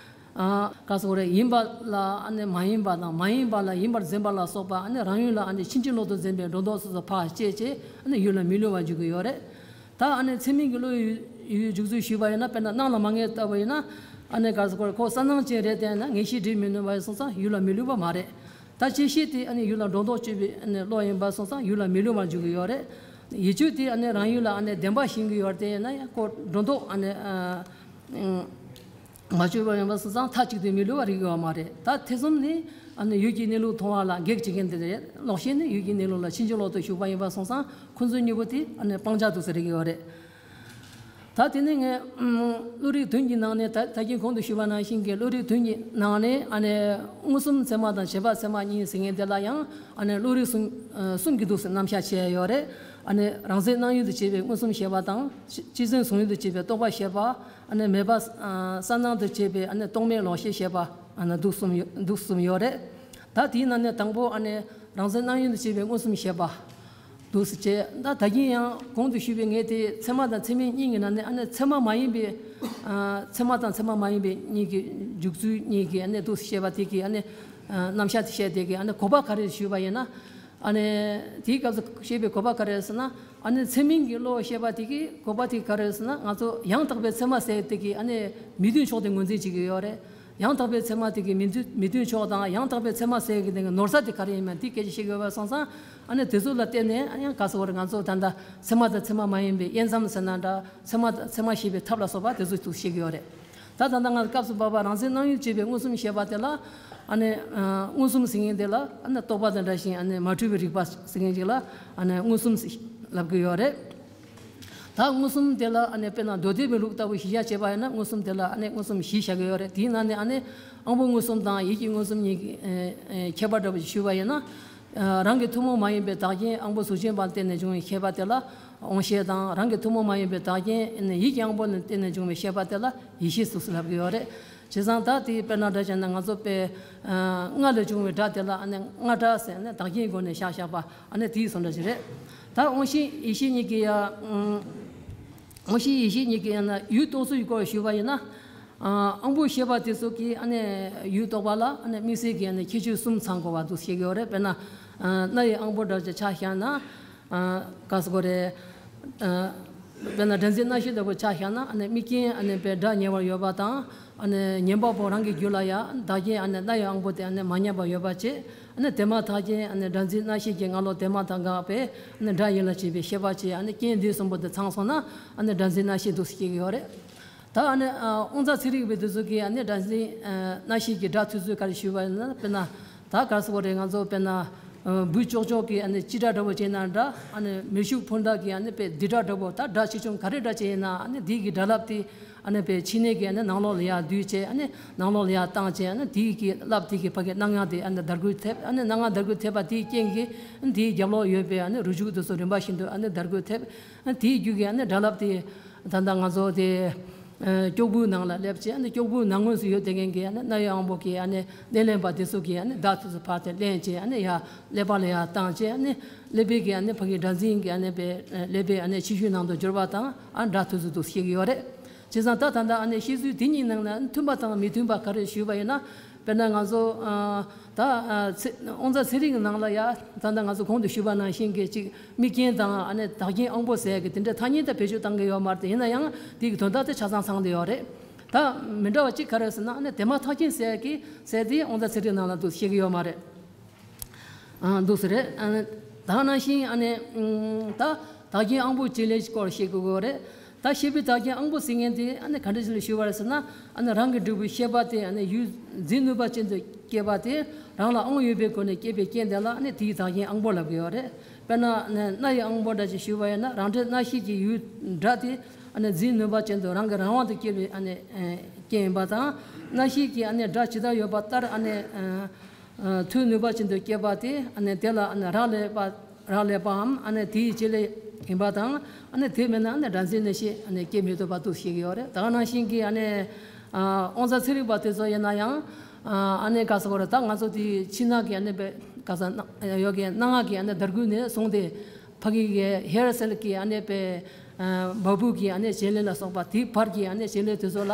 ཨ་ག་རེ་ཟེར་དགོས་རེད། ཡིན་པ་ལ་ཨ་ནི་མ་ཡིན་པ་དང་། མ་ཡིན་པ་ལ་ཡིན་པར་འཛིན་པ་ལ་སོགས་པ་ཨ་ནི་རང་ཡུལ་ལ་ཨ་ནི་ཕྱིན་ཅི་ལོག་ཏུ་འཛིན་པའི་སྒྲོ་འདོགས་སོ་སོ་ཕར་བཅད་བྱས་ཨ་ནི་ཡུལ་ལ་མི་སླུ་བར་འཇུག་གི་ཡོད་རེད། ད་ཨ་ནི་ཚད་མིན་གྱི་བློ་ཡུལ་ཡུལ་འཇུག་ཚུལ་ཞུས་པ་ཡིན་ན། དཔེར་ན་སྣང་ལ་མ་ངེས་ལྟ་བུ་ཡིན་ན། ཨ་ནི་ག་རེ་ཟེར་དགོས་རེད། ཁོ་གསལ་སྣང་ཅན་རེད་དེ་ན་ངེས་ཤེས་སྒྲིབ་མི་ནུས་པ་ཡིན་སོང་ཙང་ཡུལ་ལ་མི་སླུ་བ་མ་རེད། ད་བཅད་ཤེས་དེ་ཨ་ནི་ཡུལ་ལ་སྒྲོ་འདོགས་གཅོད་པའི་ཨ་ནི་བློ་ཡིན་པ་སོང་ཙང་ཡུལ་ལ་མི་སླུ་བར་འཇུག་གི་ཡོད་རེད། ཡིད་དཔྱོད་དེ་ཨ་ནི་རང་ཡུལ་ལ་ཨ་ནི་བདེན་པ་ཤེས་ཀྱི་ཡོད་དེ་ཡིན་ན་ཡང་ཁོ་སྒྲོ་འདོགས་ཨ་ནི་ཨ་མ་གཅོད་པ་ཡིན་པ་སོང་ཙང་མཐའ་གཅིག་ཏུ་མི་སླུ་བ་རིག་གི་ཡོད་མ་རེད། ད་ཐེ་ཚོམ་ནི་ཨ་ནི་ཡུལ་གྱི་གནས་ལུགས་མཐོང་བ་ལ་གེགས་བྱེད་མཁན་དེ་རེད། ལོག་ཤེས་ནི་ཡུལ་གྱི་གནས་ལུགས་ལ་ཕྱིན་ཅི་ལོག་ཏུ་ཞུགས་པ་ཡིན་པ་སོང་ཙང་ཁོ་ཚོ་གཉིས་པོ་དེ་ཨ་ནི་སྤང་བྱ་དུ་ཟེར་གྱི་ཡོད་རེད། ད་དེ་ནས་ངས་ཨམ་བློ་རིག་བདུན་གྱི་ནང་ནས། ད་ད་གིན་གོང་དུ་ཞུས་པ་ནང་བཞིན་གྱི་བློ་རིག་བདུན་གྱི་ནང་ནས་ཨ་ནི་མངོན་སུམ་ཚད་མ་དང་རྗེས་དཔག་ཚད་མ་གཉིས་ཟེར་མཁན་དེ་ལ་ཡང་ཨ་ནི་བློ་རིག་གསུམ་ཨ་གསུམ་གྱི་འདུག་སེ་རྣམ་གཞག་བྱས་ཡོད་རེད། ཨ་ནི་རང་མཚན་སྣང་ཡུལ་དུ་བྱེད་པའི་མངོན་སུམ་བཤད་པ་དང་། སྤྱི་མཚན་གཟུང་ཡུལ་དུ་བྱེད་པའི་རྟོག་པ་བཤད་པ། ཨ་ནི་མེད་པ་ཨ་གསལ་སྣང་དུ་བྱེད་པའི་ཨ་ནི་རྟོག་མེད་ལོག་ཤེས་བཤད་པ། ཨ་ནི་འདུག་གསུམ་ཡོད། འདུག་གསུམ་ཡོད་རེད། ད་དེའི་ནང་ནས་དང་པོ་ཨ་ནི་རང་མཚན་སྣང་ཡུལ་དུ་བྱེད་པའི་མངོན་སུམ་བཤད་པ་འདུག་སེ་བྱས། ད་ད་གིན་ཡང་གོང་དུ་ཞུས་པའི་ངས་དེ་ཚད་མ་དང་ཚད་མིན་གཉིས་ཀྱི་ནང་ནས་ཨ་ནི་ཚད་མ་མ་ཡིན་པའི་ཨ་ཚད་མ་དང་ཚད་མ་མ་ཡིན་པའི་གཉིས་ཀྱི་འཇུག་ཚུལ་གཉིས་ཀྱི་ཨ་ནི་འདུག་སེ་བཤད་པ་དེ་གི་ཨ་ནི་ཨ་རྣམ་གཞག་དེ་བཤད་དེ་གི་ཨ་ནི་གོ་བ་ག་རེ་ཞུས་པ་ཡིན་ན། ཨ་ནི་དེའི་སྐབས་སུ་བཤད་པའི་གོ་བ་ག་རེ་ཟེར་ན། ཨ་ནི་ཚད་མིན་གྱི་བློ་བཤད་པ་དེ་གི་གོ་བ་དེ་ག་རེ་ཟེར་ན། ང་ཚོ་ཡང་དག་པའི་ཚད་མ་ཟེར་དེ་གི་ཨ་ནི་མི་མཐུན་ཕྱོགས་དེ་ངོས་འཛིན་བྱེད་ཀྱི་ཡོད་རེད། ཡང་དག་པའི་ཚད་མ་དེ་གི་མི་མཐུན་མི་མཐུན་ཕྱོགས་དང་། ཡང་དག་པའི་ཚད་མ་ཟེར་གི་དེ་གི་ནོར་ས་དེ་ག་རེ་ཡིན་མིན་དེ་སྐད་ཆ་བཤད་ཀྱི་ཡོད་པ་སོང་ཙང་། ཨ་ནི་དེ་ཚོ་ལ་བརྟེན་ནས་ཨ་ཡང་ག་ཟེར་བ་རེད། ང་ཚོ་ད་ལྟ་ཚད་མ་དང་ཚད་མ་མ་ཡིན་པའི་དབྱེ་མཚམས་ཟེར་ན་འདྲ། ཚད་མ་དང་ཚད་མ་ཤེས་པའི་ཐབས་ལ་སོགས་པ་དེ་ཚོ་ཚུར་བཤད་ཀྱི་ཡོད་རེད། ད་ད་ལྟ་ང་སྐབས་སུ་བབ་པ་རང་མཚན་སྣང་ཡུལ་བྱེད་པའི་མངོན་སུམ་བཤད་པ་དེ་ལ། ཨ་ནི་ཨ་མངོན་སུམ་ཟེར་མཁན་དེ་ལ་ཨ་ནི་རྟོག་པ་དང་འདྲ་ཞིང་། ཨ་ནི་མ་འཁྲུལ་བའི་རིག་པ་ཟེར་མཁན་ཅིག་ལ་ཨ་ནི་མངོན་སུམ་ཟེར་ལབ་ཀྱི་ཡོད་རེད། ད་མངོན་སུམ་དེ་ལ་ཨ་ནི་དཔེར་ན་མདོ་སྡེ་པའི་ལུགས་ལྟ་བུ་གཞི་བཞག་བྱས་པ་ཡིན་ན། མངོན་སུམ་དེ་ལ་ཨ་ནི་མངོན་སུམ་བཞི་བཞག་གི་ཡོད་རེད། དེའི་ནང་ནས་ཨ་ནི་དབང་པོ་མངོན་སུམ་དང་ཡིད་ཀྱི་མངོན་སུམ་གཉིས་ཀྱི་ཨ་ཨ་ཁྱད་པར་འདྲ་པོ་ཞིག་ཞུས་པ་ཡིན་ན། ཨ་རང་གི་ཐུན་མོང་མ་ཡིན་པའི་བདག་རྐྱེན་དབང་པོ་གཟུགས་ཅན་པ་ལ་བརྟེན་ནས་བྱུང་བའི་ཤེས་པ་དེ་ལ་དབང་ཤེས་དང་། རང་གི་ཐུན་མོང་མ་ཡིན་པའི་བདག་རྐྱེན་ཡིད་ཀྱི་དབང་པོ་ལ་བརྟེན་ནས་བྱུང་བའི་ཤེས་པ་དེ་ལ་ཡིད་ཤེས་སུ་ལབ་ཀྱི་ཡོད་རེད། བྱས་ཙང་ད་དེ་དཔེར་ན་སྒྲ་བྱས་ན། ང་ཚོ་དཔེ་ཨ་རྔ་ལས་བྱུང་བའི་སྒྲ་དེ་ལ་ཨ་ནི་རྔ་སྒྲ་ཟེར་ནས་བདག་རྐྱེན་སྒོ་ནས་བཞག་བཞག་པ། ཨ་ནི་དེའི་བཟོ་འདྲ་ཞིག་རེད། ད་དབང་ཤེས་ཡིད་ཤེས་གཉིས་ཀྱི་ཡ་ཨ་དབང་ཤེས་ཡིད་ཤེས་གཉིས་ཀྱི་ཡང་ན་ཡུལ་རྟོགས་ཚུལ་གྱི་སྐོར་ཞུས་པ་ཡིན་ན། ཨ་དབང་པོ་ཤེས་པ་དེ་ཚོ་གི་ཨ་ནི་ཡུལ་རྟོགས་པ་ལ་ཨ་ནི་དམིགས་བསལ་གྱི་ཨ་ནི་ཁྱད་ཆོས་གསུམ་ཚང་དགོས་པ་འདུག་བཤད་ཀྱི་ཡོད་རེད། དཔེར་ན་ཨ་རྣ་ཡི་དབང་པོ་འདྲ་ཅིག་ཆ་བཞག་ན། ཨ་ག་ཟེར་དགོས་རེད། ཨ་དཔེར་ན་སྒྲ་འཛིན་རྣ་ཤེས་ལྟ་བུ་ཆ་བཞག་ན། ཨ་ནི་དམིགས་རྐྱེན་ཨ་ནི་དཔེ་སྒྲ་ཉེ་བར་ཡོད་པ་དང་། ཨ་ནི་ཉན་པ་པོ་རང་གི་རྒྱུད་ལ་ཡང་བདག་རྐྱེན་ཨ་ནི་རྣ་ཡི་དབང་པོ་དེ་ཨ་ནི་མ་ཉམས་པ་ཡོད་པ་བྱས། ཨ་ནི་དེ་མ་ཐག་རྐྱེན་ཨ་ནི་སྒྲ་འཛིན་རྣ་ཤེས་ཀྱི་རྔ་ལོག་དེ་མ་ཐག་འགགས་པས་ཨ་ནི་སྒྲ་ཡིད་ལ་བྱེད་པའི་ཤེས་པ་བྱས། ཨ་ནི་རྐྱེན་འདི་གསུམ་པོ་དེ་ཚང་སོང་ན་ཨ་ནི་སྒྲ་འཛིན་རྣ་ཤེས་འདུག་སེ་སྐྱེ་གི་ཡོད་རེད། ད་ཨ་ནི་ཨ་དབང་རྩ་ཚན་རིག་པའི་དེ་ཚོ་གིས་ཨ་ནི་སྒྲ་འཛིན་ཨ་རྣ་ཤེས་ཀྱི་སྒྲ་ཐོས་ཚུལ་ག་རེ་ཞུས་པ་ཡིན་ན། དཔེར་ན་ད་ག་རེ་ཟེར་དགོས་རེད། ང་ཚོ་དཔེར་ན་ འབུ་ཅོག་ཅོག་གི་ཨ་ནི་ཅི་སྒྲ་འདྲ་པོ་བྱས་ན་འདྲ། ཨ་ནི་མེ་ཤུགས་འཕུར་མདའ་གི་ཨ་ནི་པའི་ལྡིར་སྒྲ་འདྲ་པོ། ད་སྒྲ་ཆེ་ཆུང་ག་རེ་འདྲ་བྱས་ཡིན་ན་ཨ་ནི་དེ་གི་སྒྲ་རླབས་དེ་ཨ་ནི་པའི་ཕྱི་ནས་གི་ཨ་ནི་ནང་ལོགས་ལ་ཡར་བསྡུས་བྱས། ཨ་ནི་ནང་ལོགས་ལ་ཡར་བཏང་བྱས། ཨ་ནི་དེ་གི་རླབས་དེ་གི་ཕ་གི་སྣ་ལྔ་དེ་ཨ་ནི་འདར་འགུལ་ཐེབས། ཨ་ནི་སྣ་ལྔ་འདར་འགུལ་ཐེབས་པ་དེའི་རྐྱེན་གྱིས་ཨ་ནི་དེའི་རྒྱབ་ལོགས་ཡོད་པའི་ཨ་ནི་རུ་ཅུག་དེ་ཚོ་རིམ་པ་བཞིན་དུ་ཨ་ནི་འདར་འགུལ་ཐེབས། ཨ་ནི་དེའི་རྒྱུད་ཀྱི་ཨ་ནི་སྒྲ་རླབས་དེ་ད་ལྟ་ང་ཚོ་དེ། ཨ་སྐྱོགས་བུའི་ནང་ལ་སླེབས་བྱས། ཨ་ནི་སྐྱོགས་བུའི་ནང་ངོས་སུ་ཡོད་བསྡད་མཁན་གྱི་ཨ་ནི་སྣ་ཡི་དབང་པོ་གི་ཨ་ནི་སྣེ་ལེན་པ་དེ་ཚོ་གིས་ཨ་ནི་བརྡ་དེ་ཚོ་ཕར་དེ་ལེན་བྱས། ཨ་ནི་ཡར་ཀླད་པ་ལ་ཡར་བཏང་བྱས། ཨ་ནི་ཀླད་པའི་གི་ཨ་ནི་ཕ་གི་སྒྲ་འཛིན་གྱི་ཨ་ནི་པའི་ཀླད་པའི་ཨ་ནི་ཕྱི་ཤུལ་ནང་དུ་འགྱུར་བ་དང་། ཨ་སྒྲ་དེ་ཚོ་འདུག་ཤེས་ཀྱི་ཡོད་རེད། བྱས་ཙང་ད་ད་ལྟ་ཨ་ནི་བཤད་ཚུལ་དེ་གཉིས་ནང་ནས་མཐུན་པ་དང་མི་མཐུན་པ་ག་རེ་ཞུས་པ་ཡིན་ན། དཔེར་ན་ང་ཚོ་ཨ་ད་ཨ་ཚེ་དབང་རྩ་ཚེ་རིང་གི་ནང་ལ་ཡ་ད་ལྟ་ང་ཚོ་གོང་དུ་ཞུས་པ་ནང་བཞིན་གྱི་ཅིག་མིག་རྒྱན་དང་ཨ་ནི་དག་རྒྱན་དབང་པོ་ཟེར་གི་དེ་འདྲ་ཐ་སྙད་ད་བེད་སྤྱོད་བཏང་གི་ཡོད་མ་རེད། ཡིན་ན་ཡང་དེ་གི་དོན་དག་དེ་ཆ་ཚང་ཚང་བསྡད་ཡོད་རེད། ད་མི་འདྲ་བ་གཅིག་ག་རེ་ཟེར་ན། ཨ་ནི་དེ་མ་ཐག་རྐྱེན་ཟེར་གི་ཟེར་དེ་དབང་རྩ་ཚེ་རིང་ནང་ལ་འདུག་བཤད་གི་ཡོད་མ་རེད། ཨ་འདུག་ཟེར་རེད། ཨ་ནི་ད་ནང་བཞིན་ཨ་ནི་ཨམ་ད་དག་རྒྱན་དབང་པོ་བྱེད་ལས་སྐོར་བཤད་དགོས་ཀྱི་ཡོད་རེད། ད་ཤེས་པའི་དག་རྒྱན་དབང་པོ་ཟེར་མཁན་དེ་ཨ་ནི་ག་འདྲ་ཞིག་ལ་ཞུ་བ་རེད་ཟེར་ན། ཨ་ནི་རང་གི་འབྲས་བུའི་ཤེས་པ་དེ་ཨ་ནི་ཡུལ་འཛིན་ནུས་པ་ཅན་དུ་སྐྱེས་པ་དེ། རང་ལ་དབང་ཡོད་པའི་སྒོ་ནས་སྐྱེས་པའི་རྐྱེན་དེ་ལ་ཨ་ནི་དེའི་དག་རྒྱན་དབང་པོ་ལབ་ཀྱི་ཡོད་རེད། དཔེར་ན་ཨ་ནི་སྣ་ཡི་དབང་པོ་འདྲ་ཞིག་ཞུ་བ་ཡིན་ན། རང་འབྲས་སྣ་ཤེས་ཀྱི་ཡུལ་སྒྲ་དེ་ཨ་ནི་འཛིན་ནུས་པ་ཅན་དུ་རང་གི་རང་དབང་དུ་སྐྱེས་པའི་ཨ་ནི་ཨ་རྐྱེན་ཡིན་པ་དང་། སྣ་ཤེས་ཀྱི་ཨ་ནི་སྒྲ་ཇི་ལྟར་ཡོད་པ་ལྟར་ཨ་ནི་ཨ་ཐོས་ནུས་པ་ཅན་དུ་སྐྱེས་པ་དེ། ཨ་ནི་དེ་ལ་ཨ་ནི་རག་ལས་པ་རག་ལས་པའམ་ཨ་ནི་དེའི་བྱེད་ལས་ཡིན་པ་དང་། ཨ་ནི་དེ་མེད་ན་ཨ་ནི་སྒྲ་འཛིན་གནས་ཤེས་ཨ་ནི་སྐྱེ་མི་ཐུབ་པ་འདུག་ཤེས་ཀྱི་ཡོད་རེད། ད་ག་ནང་བཞིན་གྱི་ཨ་ནི་ཨ་དབང་རྩ་ཚན་རིག་པ་དེ་ཚོ་ཡིན་ན་ཡང་ཨ་ནི་ག་ཟེར་དགོས་རེད། ད་ང་ཚོ་དེ་ཕྱི་ནང་གི་ཨ་ནི་པའི་ག་ས་ཡོད་ཀྱི་སྣ་ལྔ་གི་ཨ་ནི་འདར་འགུལ་ནས་བཟུང་སྟེ། ཕ་གི་གི་ཧེར་སེལ་གྱི་ཨ་ནི་པའི་ཨ་བ་སྤུ་གི་ཨ་ནི་བྱེད་ལས་ལ་སོགས་པ། དེའི་བར་གྱི་ཨ་ནི་བྱེད་ལས་དེ་ཚོ་ལ་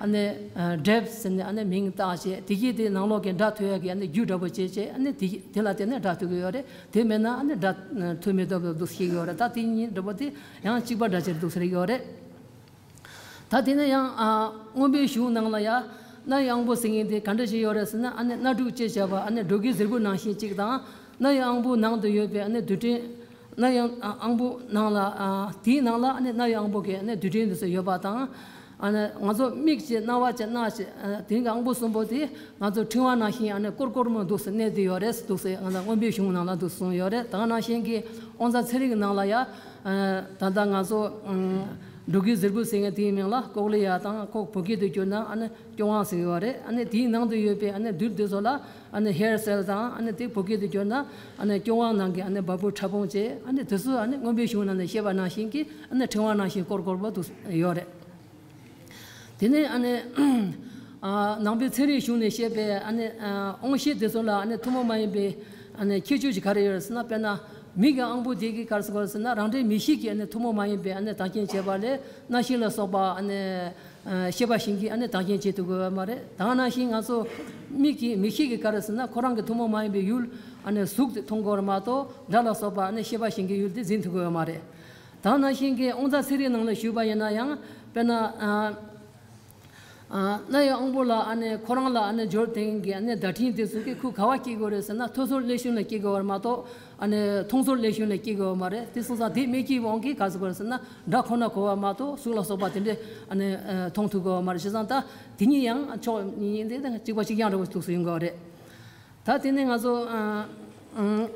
ཨ་ནི་ཨ་སྒྲེབ་ཟེར་ནས་ཨ་ནི་མིང་བཏགས་བྱས། དེ་གིས་དེ་ནང་ལོགས་ཀྱི་སྒྲ་ཐོས་ཡག་གི་ཨ་ནི་རྒྱུ་འདྲ་པོ་བྱས་བྱས། ཨ་ནི་དེ་དེ་ལ་བརྟེན་ནས་སྒྲ་ཐོས་ཀྱི་ཡོད་རེད། དེ་མེད་ན་ཨ་ནི་སྒྲ་ཐོས་མི་ཐུབ་པ་འདུག་ཤེས་ཀྱི་ཡོད་རེད། ད་དེ་གཉིས་འདྲ་པོ་དེ་ཡང་གཅིག་པ་འདྲ་ཆེར་འདུག་ཟེར་གྱི་ཡོད་རེད། ད་དེ་ནས་ཡང་ཨ་མངོན་པའི་གཞུང་ནང་ལ་ཡ། སྣ་ཡི་དབང་པོ་ཟེར་མཁན་དེ་ག་འདྲ་ཞིག་ཡོད་རེད་ཟེར་ན། ཨ་ནི་སྣ་དྲུག་ཅེས་བྱ་བ་ཨ་ནི་འབྲོག་གི་གཟེར་བུ་ནང་བཞིན་གཅིག་དང་། སྣ་ཡི་དབང་པོ་ནང་དུ་ཡོད་པའི་ཨ་ནི་རྡུལ་ཕྲན། སྣ་ཡི་དབང་པོ་ནང་ལ་ཨ་དེའི་ནང་ལ་ཨ་ནི་སྣ་ཡི་དབང་པོ་གི་ཨ་ནི་རྡུལ་ཕྲན་དེ་ཚོ་ཡོད་པ་དང་། ཨ་ནི་ང་ཚོ་མིག་བྱས་རྣ་བ་བྱས་སྣ་བྱས་ཨ་དེ་གི་དབང་པོ་གསུམ་པོ་དེ་ང་ཚོ་ཕྲེང་བ་ནང་བཞིན་ཨ་ནི་ཀོར་ཀོར་མོ་འདུག་སེ་གནས་བསྡད་ཡོད་རེད་འདུག་སེ། ང་ཚོ་མངོན་པའི་གཞུང་ནང་ལ་འདུག་གསུངས་ཡོད་རེད། ད་ག་ནང་བཞིན་གྱི་དབང་རྩ་ཚན་རིག་གི་ནང་ལ་ཡ། ཨ་ད་ལྟ་ང་ཚོ་ཨམ་འབྲོག་གི་གཟེར་བུ་ཟེར་མཁན་དེའི་མིང་ལ་ཀོག་ལི་ཡ་དང་། ཁོག་བོད་སྐད་དུ་བསྒྱུར་ན་ཨ་ནི་སྐྱོ་དབང་ཟེར་གྱི་ཡོད་རེད། ཨ་ནི་དེའི་ནང་དུ་ཡོད་པའི་ཨ་ནི་རྡུལ་དེ་ཚོ་ལ་ཨ་ནི་ཧེར་སེལ་དང་། ཨ་ནི་དེ་བོད་སྐད་དུ་བསྒྱུར་ན་ཨ་ནི་སྐྱོ་དབང་ནང་གི་ཨ་ནི་བ་སྤུ་ཕྲ་ཕུང་བཅས། ཨ་ནི་དེ་ཚོ་ཨ་ནི་མངོན་པའི་གཞུང་ནང་ནས་བཤད་པ་ནང་བཞིན་གྱི་ཨ་ནི་ཕྲེང་བ་ནང་བཞིན་ཀོར་ཀོར་པོ་འདུག་ཡོད་རེད། དེ་ནས་ཨ་ནི་ཨ་ནང་པའི་ཚན་རིག་གཞུང་ནས་བཤད་པའི་ཨ་ནི་ཨ་དབང་ཤེས་དེ་ཚོ་ལ་ཨ་ནི་ཐུན་མོང་མ་ཡིན་པའི་ཨ་ནི་ཁྱད་ཆོས་ཅིག་ག་རེ་ཡོད་རེད་ཟེར་ན། དཔེར་ན་མིག་གི་དབང་པོ་དེ་གིས་ག་རེ་ཟེར་དགོས་རེད་ཟེར་ན། རང་འབྲས་མིག་ཤེས་ཀྱིས་ཨ་ནི་ཐུན་མོང་མ་ཡིན་པའི་ཨ་ནི་བདག་རྐྱེན་བྱེད་པ་ལས་རྣ་ཤེས་ལ་སོགས་པ་ཨ་ནི་ཨ་ཤེས་པ་གཞན་གྱིས་ཨ་ནི་བདག་རྐྱེན་བྱེད་ཐུབ་ཀྱི་ཡོད་མ་རེད། ད་ག་ནང་བཞིན་ང་ཚོ་མིག་གིས་མིག་ཤེས་ཀྱིས་ག་རེ་ཟེར་ན། ཁོ་རང་གི་ཐུན་མོང་མ་ཡིན་པའི་ཡུལ་ཨ་ནི་གཟུགས་དེ་མཐོང་གི་ཡོད་རེད་མ་གཏོགས། སྒྲ་ལ་སོགས་པ་ཨ་ནི་ཤེས་པ་གཞན་གྱི་ཡུལ་དེ་འཛིན་ཐུབ་ཀྱི་ཡོད་མ་རེད། ད་ག་ནང་བཞིན་གྱི་དབང་རྩ་ཚན་རིག་ནང་ལ་ཞུས་པ་ཡིན་ན་ཡང་། དཔེར་ན་ཨ་ཨ་སྣ་ཡི་དབང་པོ་ལ་ཨ་ནི་ཁོ་རང་ལ་ཨ་ནི་འབྱོར་ལྡན་གྱི་ཨ་ནི་བརྡ་འཕྲིན་དེ་ཚོ་གིས་ཁོ་ག་པར་སྐྱེ་དགོས་རེད་ཟེར་ན། ཐོས་ཚོར་ཀླད་གཞུང་ལ་སྐྱེ་དགོས་པ་མ་གཏོགས། ཨ་ནི་མཐོང་ཚོར་ཀླད་གཞུང་ལ་སྐྱེ་དགོས་པ་མ་རེད། དེ་སོང་ཙང་དེ་མི་སྐྱེ་བའི་དབང་གིས་ག་རེ་ཟེར་དགོས་རེད་ཟེར་ན། སྒྲ་ཁོ་ན་གོ་བ་མ་གཏོགས་གཟུགས་ལ་སོགས་པ་དེ་འདྲས་ཨ་ནི་ཨ་མཐོང་ཐུབ་དགོས་པ་མ་རེད། བྱས་ཙང་ད་དེ་གཉིས་ཡང་ཕྱོགས་གཉིས་དེ་གཅིག་པ་གཅིག་རྐྱང་འདྲ་པོ་འདུག་སེ་ཡོང་གི་ཡོད་རེད། ད་དེ་ནས་ང་ཚོ་ཨ་ཨ།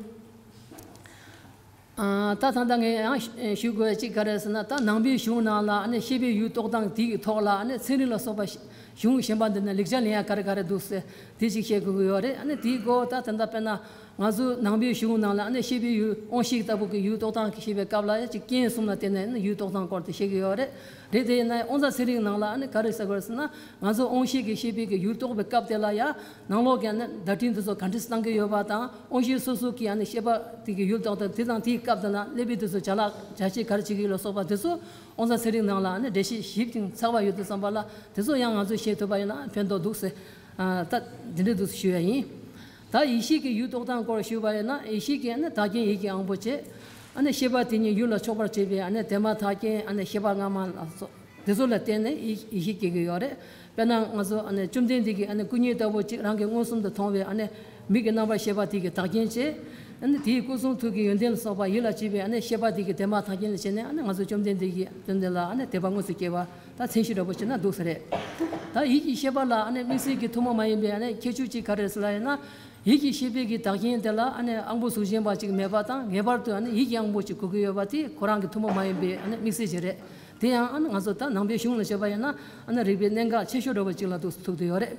ཨ་ད་ད་ལྟ་ངས་ཡང་ཞུ་དགོས་ཅིག་ག་རེ་ཟེར་ན། ད་ནང་པའི་གཞུང་ནང་ལ་ཨ་ནི་ཤེས་པའི་ཡུལ་རྟོགས་སྟངས་དེ་གི་ཐོག་ལ་ཨ་ནི་ཚན་རིག་ལ་སོགས་པ་གཞུང་གཞན་པ་འདི་ནས་ལེགས་ཆ་ལེན་ཡ་ག་རེ་ག་རེ་འདུག་ཟེར་དེ་ཅིག་བཤད་དགོས་ཀྱི་ཡོད་རེད། ཨ་ནི་དེའི་སྐོར་ད་ད་ལྟ་དཔེར་ན་ང་ཚོའི་ནང་པའི་གཞུང་ནང་ལ་ཨ་ནི་ཤེས་པའི་ཡུལ་དབང་ཤེས་ལྟ་བུ་གི་ཡུལ་རྟོགས་སྟངས་ཀྱི་བཤད་པའི་སྐབས་ལ་ཡ་ཅིག་རྐྱེན་གསུམ་ལ་བརྟེན་ནས་ཨ་ནི་ཡུལ་རྟོགས་སྟངས་སྐོར་དེ་བཤད་ཀྱི་ཡོད་རེད། རེད། དེ་ཡིན་ན་དབང་རྩ་ཚན་རིག་ནང་ལ་ཨ་ནི་ག་རེ་ཟེར་དགོས་རེད་ཟེར་ན། ང་ཚོ་དབང་ཤེས་ཀྱི་ཤེས་པའི་གི་ཡུལ་རྟོགས་པའི་སྐབས་དེ་ལ་ཡ། ནང་ལོགས་ཀྱི་ཨ་ནི་བརྡ་འཕྲིན་དེ་ཚོ་ག་འདྲས་བཏང་གི་ཡོད་པ་དང་། དབང་ཤེས་སོ་སོ་གི་ཨ་ནི་ཤེས་པ་དེ་གི་ཡུལ་རྟོགས་དང་། དེ་དང་དེའི་སྐབས་དེ་ན་ཀླད་པས་དེ་ཚོ་བྱ་ལག་བྱ་བྱེད་ག་རེ་བྱེད་ཀྱི་ཡོད་ལ་སོགས་པ་དེ་ཚོ་དབང་རྩ་ཚན་རིག་ནང་ལ་ཨ་ནི་འགྲེལ་བཤད་ཞིབ་ཅིང་ཚགས་པ་ཡོད་དུས་ཙམ་པ་ལ། དེ་ཚོ་ཡང་ང་ཚོས་ཤེས་ཐུབ་པ་ཡིན་ན་ཕན་ཐོགས་འདུག་ཟེར། ཨ་ད་འདི་འདྲས་འདུག་ཟེར་ཞུ་ཡ་ཡིན། ད་ཡིད་ཤེས་ཀྱི་ཡུལ་རྟོགས་སྟངས་སྐོར་ཞུས་པ་ཡིན་ན། ཡིད་ཤེས་ཀྱི་ཨ་ནི་བདག་རྐྱེན་ཡིད་ཀྱི་དབང་པོ་བྱས། ཨ་ནི་ཤེས་པ་དེ་ཉིད་ཡུལ་ལ་ཕྱོགས་པར་བྱེད་པའི་ཨ་ནི་དེ་མ་ཐག་རྐྱེན་ཨ་ནི་ཤེས་པ་སྔ་མ་ལ་སོགས། དེ་ཚོ་ལ་བརྟེན་ནས་ཡིད་ཡིད་ཤེས་སྐྱེ་གི་ཡོད་རེད། དཔེར་ན་ང་ཚོ་ཨ་ནི་བཅོམ་ལྡན་འདས་ཀྱི་ཨ་ནི་སྐུ་བརྙན་ལྟ་བུ་ཅིག་རང་གིས་མངོན་སུམ་དུ་མཐོང་བའི་ཨ་ནི་མིག་གི་རྣམ་པར་ཤེས་པ་དེ་གི་བདག་རྐྱེན་བྱས། ཨ་ནི་དེའི་སྐུ་གསུང་ཐུགས་ཀྱི་ཡོན་ཏན་ལ་སོགས་པ་ཡིད་ལ་བྱེད་པའི་ཨ་ནི་ཤེས་པ་དེ་གི་དེ་མ་ཐག་རྐྱེན་ལ་བྱས་ནས། ཨ་ནི་ང་ཚོ་བཅོམ་ལྡན་འདས་ཀྱི་བཅོམ་ལྡན་ལ་ཨ་ནི་དད་པ་དངོས་སུ་སྐྱེ་བ། ད་མཚན་གཞི་འདྲ་པོ་བྱས་ན་འདུག་ས་རེད། ད་ཡིད་ཀྱི་ཤེས་པ་ལ་ཨ་ནི་དམིགས་བསལ་གྱི་ཐུན་མོང་མ་ཡིན་པའི་ཨ་ནི་ཁྱད་ཆོས་ཅིག་ག་རེ་ཟེར་ལ་ཡིན་ན། ཡིད་ཀྱི་ཤེས་པའི་གི་བདག་རྐྱེན་དེ་ལ་ཨ་ནི་དབང་པོ་གཟུགས་ཅན་པ་ཅིག་མེད་པ་དང་། ངེས་པར་དུ་ཨ་ནི་ཡིད་ཀྱི་དབང་པོ་ཅིག་དགོས་ཀྱི་ཡོད་པ་དེ་ཁོ་རང་གི་ཐུན་མོང་མ་ཡིན་པའི་ཨ་ནི་དམིགས་བསལ་ཅིག་རེད། དེ་ཡང་ཨ་ནི་ང་ཚོ་ད་ནང་པའི་གཞུང་ལ་བྱས་པ་ཡིན་ན་ཨ་ནི་རིག་པའི་གནད་འགག་ཆེ་ཤོས་འདྲ་བོ་ཅིག་ལ་འདུག་ཐུག་བསྡད་ཡོད་རེད།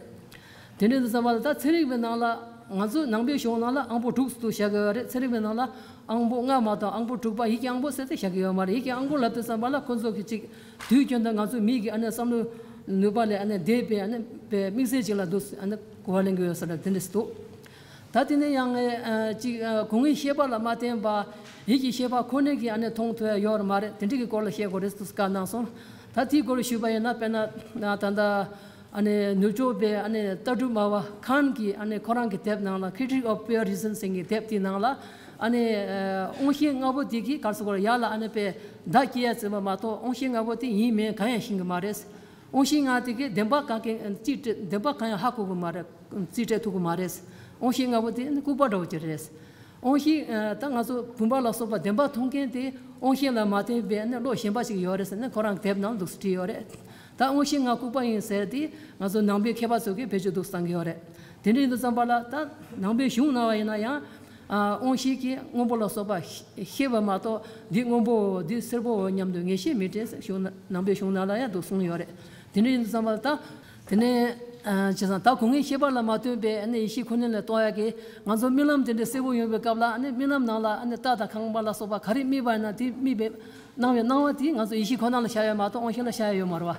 དེ་འདྲ་དུ་བསམ་པ་ལ་ད་ཚན་རིག་པའི་ནང་ལ་ང་ཚོ་ནང་པའི་གཞུང་ནང་ལ་དབང་པོ་དྲུག་ཏུ་བཞག་གི་ཡོད་རེད། ཚན་རིག་པའི་ནང་ལ་དབང་པོ་ལྔ་མ་གཏོགས་དབང་པོ་དྲུག་པ་ཡིད་ཀྱི་དབང་པོ་ཟེར་ཏེ་བཞག་གི་ཡོད་མ་རེད། ཡིད་ཀྱི་དབང་པོ་ལབ་དུས་ཙམ་པ་ལ་ཁོ་ཚོ་གི་ཅིག་དུས་རྒྱུན་དུ་ང་ཚོ་མིའི་གི་ཨ་ནི་བསམ་བློ་ནུས་པ་ལས་ཨ་ནི་འདས་པའི་ཨ་ནི་པའི་དམིགས་བསལ་ཅིག་ལ་འདུག་ཨ་ནི་གོ་བ་ལེན་གི་ཡོད་ས་རེད། དེ་འདྲ་ཞིག་འདུག་ད་དེ་ནས་ཡང་ཨ་ཅིག་ཨ་སྒོ་ལྔའི་ཤེས་པ་ལ་མ་བརྟེན་པ་ཡིད་ཀྱི་ཤེས་པ་ཁོ་ནས་ཀྱིས་ཨ་ནི་མཐོང་ཐུབ་ཡ་ཡོད་རེད་མ་རེད། དེ་འདྲ་གི་སྐོར་ལ་བཤད་དགོས་རེད་ཟེར་བཀའ་གནང་སོང་། ད་དེའི་སྐོར་ཞུས་པ་ཡིན་ན་དཔེར་ན་ད་ལྟ་ཨ་ནི་ནུབ་ཕྱོགས་པའི་ཨ་ནི་ལྟ་གྲུབ་སྨྲ་བ་ཁཱན་གྱིས་ཨ་ནི་ཁོ་རང་གི་དེབ་ནང་ལ་Critique of Pure Reason ཟེར་མཁན་གྱི་དེབ་དེའི་ནང་ལ་ཨ་ནི་ཨ་དབང་ཤེས་ལྔ་པོ་དེ་གིས་ག་རེ་ཟེར་དགོས་རེད། ཡར་ལ་ཨ་ནི་པའི་བརྡ་སྐྱེ་ཡ་ཟེར་བ་མ་གཏོགས་དབང་ཤེས་ལྔ་པོ་དེ་ཡིན་མིན་གང་ཡང་ཤེས་ཀྱི་མ་རེད། དབང་ཤེས་ལྔ་དེ་གིས་བདེན་པ་གང་གི་རྩིས་སྤྲད་བདེན་པ་གང་ཡང་ཧ་གོ་གི་མ་རེད། རྩིས་སྤྲད་ཐུབ་ཀྱི་མ་རེད། དབང་ཤེས་ལྔ་པོ་དེ་ནི་ལྐུགས་པ་འདྲ་བོ་ཅིག་རེད། དབང་ཤེས་ཨ་ད་ང་ཚོ་བུམ་པ་ལ་སོགས་པ་བདེན་པ་མཐོང་མཁན་དེ་དབང་ཤེས་ལ་མ་བརྟེན་པའི་ནི་བློ་གཞན་པ་ཞིག་ཡོད་རེད་ཟེར་ནས་ཁོ་རང་དེབ་ནང་འདུག་སེ་བྲིས་ཡོད་རེད། ད་དབང་ཤེས་ལྔ་ལྐུགས་པ་ཡིན་ཟེར་དེ་ང་ཚོ་ནང་པའི་མཁས་པ་ཚོ་གིས་བེད་སྤྱོད་འདུག་བཏང་གི་ཡོད་རེད། དེ་འདྲ་ཡིན་དུས་ཙམ་པ་ལ་ད་ནང་པའི་གཞུང་ནང་བ་ཡིན་ན་ཡང་ཨ་དབང་ཤེས་ཀྱིས་སྔོན་པོ་ལ་སོགས་པ་ཤེས་པ་མ་གཏོགས་འདི་སྔོན་པོ་འདི་སེར་པོ་སྙམ་དུ་ངེས་ཤེས་མི་འདྲེན་ཟེར་གཞུང་ནང་པའི་གཞུང་ནང་ལ་ཡང་འདུག་གསུངས་ཡོད་རེད། དེ་འདྲ་ཡིན་དུས་ཙམ་པ་ལ་ད། དེ་ནས་ཨ་བྱས་ཙང་ད་སྒོ་ལྔའི་ཤེས་པ་ལ་མ་ལྟོས་པའི་ཨ་ནི་ཡེ་ཤེས་ཁོ་ན་ལ་ལྟོས་ཡག་གི་ང་ཚོ་རྨི་ལམ་དེ་འདྲའི་གསལ་པོ་ཡོང་བའི་སྐབས་ལ་ཨ་ནི་རྨི་ལམ་ནང་ལ་ཨ་ནི་རྟ་དང་ཁང་པ་ལ་སོགས་པ་ག་རེ་རྨིས་པ་ཡིན་ན་དེ་རྨིས་པའི་སྣང་བའི་སྣང་བ་དེ་ང་ཚོ་ཡེ་ཤེས་ཁོ་ན་ལ་ཤར་ཡོད་མ་གཏོགས་དབང་ཤེས་ལ་ཤར་ཡ་ཡོད་མ་རེད་བ།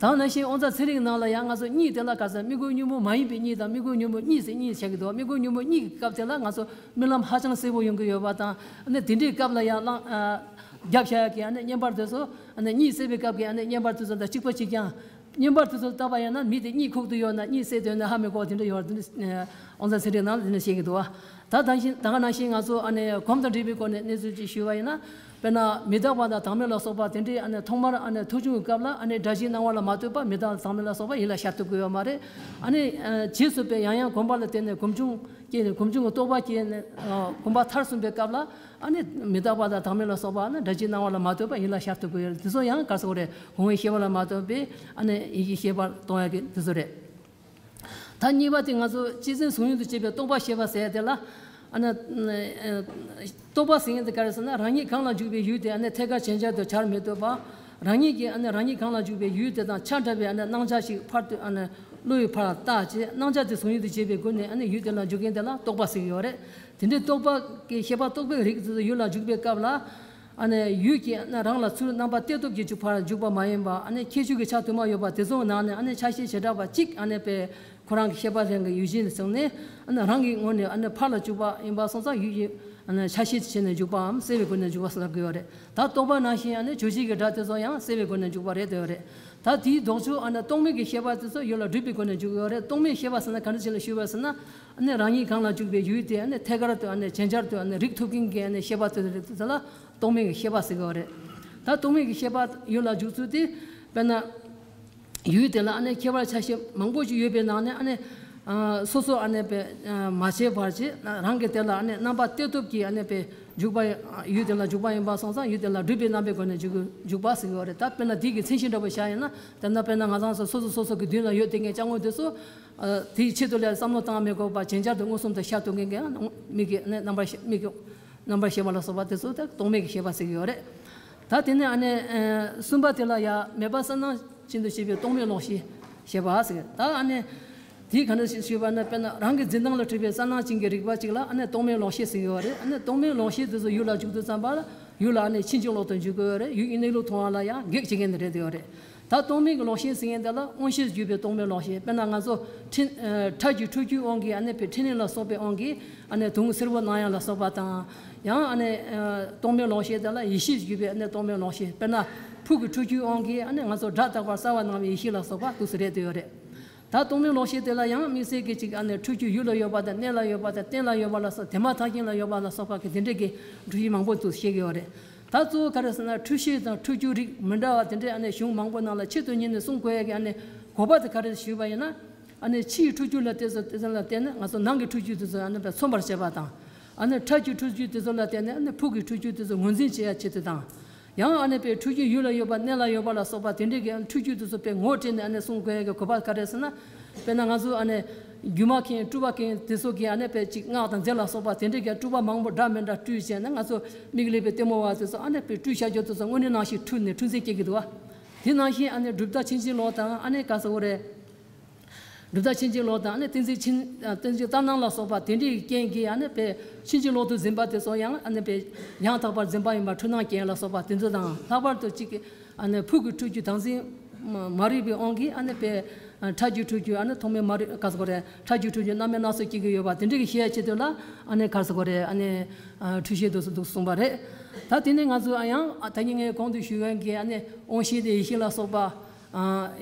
ད་ནང་བཞིན་དབང་རྩ་ཚན་རིག་ནང་ལ་ཡང་ང་ཚོ་གཉིད་དེ་ལ་ག་ཚོད་དམིགས་ཡུལ་ཉོན་མོངས་མ་ཡིན་པའི་གཉིད་དང་དམིགས་ཡུལ་ཉོན་མོངས་གཉིད་ཟེར་གཉིད་བྱེད་ཀྱི་འདུག་དམིགས་ཡུལ་ཉོན་མོངས་གཉིད་ཀྱི་སྐབས་དེ་ལ་ང་ཚོ་རྨི་ལམ་ཧ་ཅང་གསལ་པོ་ཡོང་གི་ཡོད་པ་དང་ཨ་ནི་དེ་འདྲའི་སྐབས་ལ་ཡང་བླང་ཨ་རྒྱབ་བྱ་ཡག་གི་ཨ་ནི་བརྙན་པར་དེ་ཚོ་ཨ་ནི་གཉིད་སད་པའི་སྐབས་ཀྱི་ཨ་ནི་བརྙན་པར་དེ་ཚོ་དང་གཅིག་པ་གཅིག་རྐྱང་། བརྙན་པར་དེ་ཚོ་བལྟས་པ་ཡིན་ན་མི་དེ་གཉིད་ཁུག་ཏུ་ཡོད་ན་གཉིད་སད་དུས་ན་ཧ་མི་གོ་དེ་འདྲ་ཡོད་རེད། དེ་འདྲ་དབང་རྩ་ཚན་རིག་ནང་ལ་དེ་འདྲ་བཤད་ཀྱི་འདུག་བ། ད་དེང་ཞིག་ད་ག་ནང་བཞིན་ང་ཚོ་ཨ་ནི་སྒོམ་དང་འབྲེལ་བའི་སྒོ་ནས་གནས་ཚུལ་ཅིག་ཞུས་པ་ཡིན་ན། དཔེར་ན་མི་རྟག་པ་དང་བདག་མེད་ལ་སོགས་པ་དེ་འདྲའི་ཨ་ནི་ཐོག་མར་ཨ་ནི་ཐོས་བྱུང་གི་སྐབས་ལ་ཨ་ནི་སྒྲ་བཞིན་སྣང་བ་ལ་མ་ལྟོས་པར་མི་རྟག་དང་བདག་མེད་ལ་སོགས་པ་ཡིད་ལ་ཤར་ཐུབ་ཀྱི་ཡོད་མ་རེད། ཨ་ནི་རྗེས་སུ་དཔེ་ཡང་ཡང་སྒོམ་པ་ལ་བརྟེན་ནས་སྒོམ་བྱུང་སྐྱེས་ནས་སྒོམ་བྱུང་གི་རྟོགས་པ་སྐྱེས་ནས་སྒོམ་པ་མཐར་སོན་པའི་སྐབས་ལ། ཨ་ནི་མི་རྟག་པ་དང་བདག་མེད་ལ་སོགས་པ་ཨ་ནི་སྒྲ་བཞིན་སྣང་བ་ལ་མ་ལྟོས་པར་ཡིད་ལ་ཤར་ཐུབ་ཀྱི་ཡོད་རེད། དེ་ཚོ་ཡང་ག་རེ་ཟེར་དགོས་རེད། སྒོ་ལྔའི་ཤེས་པ་ལ་མ་ལྟོས་པའི་ཨ་ནི་ཡིད་ཀྱི་ཤེས་པ་གཏོང་ཡག་གི་དེ་ཚོ་རེད། ད་གཉིས་པ་དེ་ང་ཚོ་སྤྱི་མཚན་ཟུང་འཇུག་ཏུ་བྱེད་པའི་རྟོག་པ་ཤེས་པ་ཟེར་ཡ་དེ་ལ། ཨ་ནི་རྟོག་པ་ཟེར་མཁན་དེ་ག་རེ་ཟེར་ན་རང་ཉིད་གང་ལ་འཇུག་པའི་ཡུལ་དེ་ཨ་ནི་ཐད་ཀར་བྱེད་འཆར་དུ་བྱར་མི་ལྟོས་པ། རང་ཉིད་ཀྱིས་ཨ་ནི་རང་ཉིད་གང་ལ་འཇུག་པའི་ཡུལ་དེ་དང་ཆ་འདྲ་བའི་ཨ་ནི་སྣང་ཆ་ཞིག་ཕར་དུ་ཨ་ནི་བློ་ཡིས་ཕར་བལྟ་བྱས་སྣང་ཆ་དེ་ཟུང་འཇུག་ཏུ་བྱེད་པའི་སྒོ་ནས་ཨ་ནི་ཡུལ་དེ་ལ་འཇུག་མཁན་དེ་ལ་རྟོག་པ་ཟེར་གྱི་ཡོད་རེད། དེ་འདྲའི་རྟོག་པ་གི་ཤེས་པ་རྟོག་པའི་རིགས་དེ་ཚོ་ཡུལ་ལ་འཇུག་པའི་སྐབས་ལ། ཨ་ནི་ཡུལ་གྱི་ཨ་ནི་རང་ལ་ཚུར་རྣམ་པ་གཏད་སྟོབས་ཀྱིས་འཇུག་པར་འཇུག་པ་མ་ཡིན་པ་ཨ་ནི་ཁྱད་ཆོས་ཀྱི་ཆ་དུ་མ་ཡོད་པ་དེ་ཚོའི་ནང་ནས་ཨ་ནི་ཆ་ཤས་བྱེ་བྲག་པ་གཅིག་ཨ་ནི་པའི་ཁོ་རང་གི་ཤེས་པ་ལྷན་གྱི་ཡུལ་ཅན་ནས་བཟུང་ནས་ཨ་ནི་རང་གི་ངོས་ནས་ཨ་ནི་ཕར་ལ་འཇུག་པ་ཡིན་པ་སོང་ཙང་ཡུལ་གྱི་ཨ་ནི་ཆ་ཤས་བྱས་ནས་འཇུག་པའམ་གསལ་བའི་སྒོ་ནས་འཇུག་པ་ཟེར་གྱི་ཡོད་རེད། ད་རྟོག་པ་ནང་བཞིན་ཨ་ནི་རྗོད་བྱེད་ཀྱི་སྒྲ་དེ་ཚོ་ཡང་གསལ་བའི་སྒོ་ནས་འཇུག་པ་རེད་དེ་ཡོད་རེད། ད་དེའི་ལྡོག་ཕྱོགས་ཨ་ནི་རྟོག་མེད་ཀྱི་ཤེས་པ་དེ་ཚོ་ཡུལ་ལ་སྒྲུབ་པའི་སྒོ་ནས་འཇུག་གི་ཡོད་རེད། རྟོག་མེད་ཤེས་པ་ཟེར་ན་ག་འདྲ་ཞིག་ལ་ཞུས་པ་ཟེར་ན། ཨ་ནི་རང་ཉིད་གང་ལ་འཇུག་པའི་ཡུལ་དེ་ཨ་ནི་ཐད་ཀར་དུ་ཨ་ནི་བྱེད་འཆར་དུ་ཨ་ནི་རིག་ཐུབ་མཁན་གྱི་ཨ་ནི་ཤེས་པ་དེ་རེད། དེ་ལ་རྟོག་མེད་ཀྱི་ཤེས་པ་ཟེར་གྱི་ཡོད་རེད། ད་རྟོག་མེད་ཀྱི་ཤེས་པ་ཡུལ་ལ་འཇུག་ཚུལ་དེ་དཔེར་ན། ཡུལ་དེ་ལ་ཨ་ནི་ཁྱད་པར་ཆ་ཤས་མང་པོ་ཞིག་ཡོད་པའི་ནང་ནས་ཨ་ནི། ཨ་སོ་སོ་ཨ་ནི་པའི་ཨ་མ་བྱས་པར་བྱས་རང་གི་དེ་ལ་ཨ་ནི་རྣམ་པ་གཏད་སྟོབས་ཀྱིས་ཨ་ནི་པའི་འཇུག་པ་ཡུལ་དེ་ལ་འཇུག་པ་ཡིན་པ་སོང་ཙང་ཡུལ་དེ་ལ་སྒྲུབ་པའི་རྣམ་པའི་སྒོ་ནས་འཇུག་འཇུག་པ་ཟེར་གྱི་ཡོད་རེད། ད་དཔེར་ན་དེ་གི་མཚན་གཞི་འདྲ་པོ་བཞག་ཡིན་ན་དེ་ན་དཔེར་ན་ང་ཚང་སོ་སོ་སོ་སོ་གི་མདུན་ལ་ཡོད་དེ་ངས་ཅ་དངོས་དེ་ཚོ། ཨ་དེའི་ཆེད་དུ་ལ་བསམ་བློ་བཏང་མི་དགོས་པར་བྱེད་འཆར་དུ་མངོན་སུམ་དུ་ཤར་ཐུབ་མཁན་གྱི་མིག་གི་ཨ་ནི་རྣམ་པར་ཤེས་མིག་གི་རྣམ་པར་ཤེས་པ་ལ་སོགས་པ་དེ་ཚོ་ད་རྟོག་མེད་ཀྱི་ཤེས་པ་ཟེར་གྱི་ཡོད་རེད། ད་དེ་ནས་ཨ་ནི་ཨ་གསུམ་པ་དེ་ལ་ཡང་མེད་པ་གསལ་སྣང་ཅན་དུ་བྱེད་པའི་རྟོག་མེད་ལོག་ཤེས་ཞེས་པ་ཟེར། ད་ཨ་ནི་དེའི་ག་འདྲ་ཞིག་ཞུས་པ་ན་དཔེར་ན་རང་གི་འཛིན་སྟངས་ལ་འཁྲུལ་པའི་གསལ་སྣང་ཅན་གྱི་རིག་པ་ཅིག་ལ་ཨ་ནི་རྟོག་མེད་ལོག་ཤེས་ཟེར་གྱི་ཡོད་རེད། ཨ་ནི་རྟོག་མེད་ལོག་ཤེས་དེ་ཚོ་ཡུལ་ལ་འཇུག་དུས་ཙམ་པ་ལ་ཡུལ་ལ་ཨ་ནི་ཕྱིན་ཅི་ལོག་ཏུ་འཇུག་གི་ཡོད་རེད། ཡུལ་གྱི་གནས་ལུགས་མཐོང་བ་ལ་ཡང་གེགས་བྱེད་མཁན་དེ་རེད་དེ་ཡོད་རེད། ད་རྟོག་མེད་ཀྱི་ལོག་ཤེས་ཟེར་མཁན་དེ་ལ་དབང་ཤེས་སུ་གྱུར་པའི་རྟོག་མེད་ལོག་ཤེས། དཔེར་ན་ང་ཚོ་འཕྲིན་ཨ་ཁྲག་གི་འཁྲུལ་རྒྱུའི་དབང་གིས་ཨ་ནི་པའི་འཕྲིན་ལས་ལ་སོགས་པའི་དབང་གིས་ཨ་ནི་དོན་སེར་པོ་སྣང་ཡ་ལ་སོགས་པ་དང་། ཡང་ཨ་ནི་ཨ་རྟོག་མེད་ལོག་ཤེས་དེ་ལ་ཡིད་ཤེས་སུ་གྱུར་པའི་ཨ་ནི་རྟོག་མེད་ལོག་ཤེས། དཔེར་ན་ཕུག་གི་འཁྲུལ་རྒྱུའི་དབང་གིས་ཨ་ནི་ང་ཚོ་སྒྲ་རྟག་པར་གསལ་བར་སྣང་བའི་ཡིད་ཤེས་ལ་སོགས་པ་འདུག་སེ་རེད་དེ་ཡོད་རེད། ད་རྟོག་མེད་ལོག་ཤེས་དེ་ལ་ཡང་དམིགས་བསལ་གྱི་ཅིག་ཨ་ནི་འཁྲུལ་རྒྱུ་ཡུལ་ལ་ཡོད་པ་དང་གནས་ལ་ཡོད་པ་དང་རྟེན་ལ་ཡོད་པ་ལ་སོགས་དེ་མ་ཐག་རྐྱེན་ལ་ཡོད་པ་ལ་སོགས་པ་གི་དེ་འདྲས་ཀྱི་འཁྲུལ་གཞི་མང་པོ་འདུག་བཤད་ཀྱི་ཡོད་རེད། ད་གཙོ་བོ་ག་རེ་ཟེར་ན་འཁྲུལ་ཤེས་དང་འཁྲུལ་རྒྱུ་རིགས་མི་འདྲ་བ་དེ་འདྲས་ཨ་ནི་གཞུང་མང་པོ་ནང་ལ་ཆེད་དུ་གཉེར་ནས་གསུང་དགོས་ཡ་གི་ཨ་ནི་དགོས་པ་དེ་ག་རེ་ཞུས་པ་ཡིན་ན། ཨ་ནི་ཕྱིའི་འཁྲུལ་རྒྱུ་ལ་བལྟས་ཚོ་དེ་ཚོ་ལ་བརྟེན་ནས་ང་ཚོ་ནང་གི་འཁྲུལ་རྒྱུ་དེ་ཚོ་ཨ་ནི་མཚོན་པར་བྱེད་པ་དང་། ཨ་ནི་ཁྲག་གི་འཁྲུལ་རྒྱུ་དེ་ཚོ་ལ་བརྟེན་ནས་ཨ་ནི་ཕུག་གི་འཁྲུལ་རྒྱུ་དེ་ཚོ་ངོས་འཛིན་བྱེད་ཡ་ཆེད་དུ་དང་། ཡང་ཨ་ནི་པའི་འཁྲུལ་རྒྱུ་ཡུལ་ལ་ཡོད་པ་གནས་ལ་ཡོད་པ་ལ་སོགས་པ་དེ་འདྲས་ཀྱི་ཨ་ནི་འཁྲུལ་རྒྱུ་དེ་ཚོ་པའི་ངོ་སྤྲད་ནས་ཨ་ནི་གསུང་དགོས་ཡ་གི་དགོས་པ་ག་རེ་ཟེར་ན། དཔེར་ན་ང་ཚོ་ཨ་ནི་ སྒྱུ་མ་མཁན་སྤྲུལ་པ་མཁན་དེ་ཚོ་གིས་ཨ་ནི་པའི་ཅིག་སྔགས་དང་རྫས་ལ་སོགས་པ་དེ་འདྲའི་གི་སྤྲུལ་པ་མང་པོ་འདྲ་མི་འདྲ་སྤྲུལ་བྱས་ནས་ང་ཚོ་མིག་ལས་པའི་ལྟད་མོ་བ་དེ་ཚོ་ཨ་ནི་པའི་སྤྲུལ་བྱ་རྒྱུ་དེ་ཚོ་དངོས་གནས་ནང་བཞིན་འཁྲུལ་ནས་འཁྲུལ་འཛིན་སྐྱེ་གི་འདུག་བ། དེ་ནང་བཞིན་ཨ་ནི་གྲུབ་མཐའ་ཕྱིན་ཅི་ལོག་དང་ཨ་ནི་ག་ཟེར་དགོས་རེད། གྲུབ་མཐའ་ཕྱིན་ཅི་ལོག་དང་ཨ་ནི་བསྟན་འཛིན་ཕྱིན་བསྟན་འཛིན་ལྟར་སྣང་ལ་སོགས་པ་དེ་འདྲའི་རྐྱེན་གྱིས་ཨ་ནི་པའི་ཕྱིན་ཅི་ལོག་ཏུ་འཛིན་པ་དེ་ཚོ་ཡང་ཨ་ནི་པའི་ཡང་དག་པར་འཛིན་པ་ཡིན་པ་འཁྲུལ་སྣང་རྐྱེན་ལ་སོགས་པ་དེ་ཚོ་དང་ལྷག་པར་དུ་གཅིག་གི་ཨ་ནི་ཕུགས་ཀྱི་སྤྲུལ་རྒྱུ་བདག་འཛིན་མ་རིག་པའི་དབང་གིས་ཨ་ནི་པའི་ཕྲ་རྒྱུ་སྤྲུལ་རྒྱུ་ཨ་ནི་ཐོག་མའི་མ་རིག་ག་ཟེར་དགོས་རེད། ཕྲ་རྒྱུ་སྤྲུལ་རྒྱུ་རྣམ་སྨིན་སྣ་ཚོགས་སྐྱེ་གི་ཡོད་པ་དེ་འདྲ་གི་ཤེས་ཡ་ཆེད་དུ་ལ་ཨ་ནི་ག་ཟེར་དགོས་རེད། ཨ་ནི་འཁྲུལ་ཤེས་དུ་སུ་འདུག་གསུངས་པ་རེད། ད་དེ་ནས་ང་ཚོ་ཡང་ད་ནི་ངས་གོང་དུ་ཞུས་པའི་གི་ཨ་ནི་དབང་ཤེས་དང་ཡེ་ཤེས་ལ་སོགས་པ།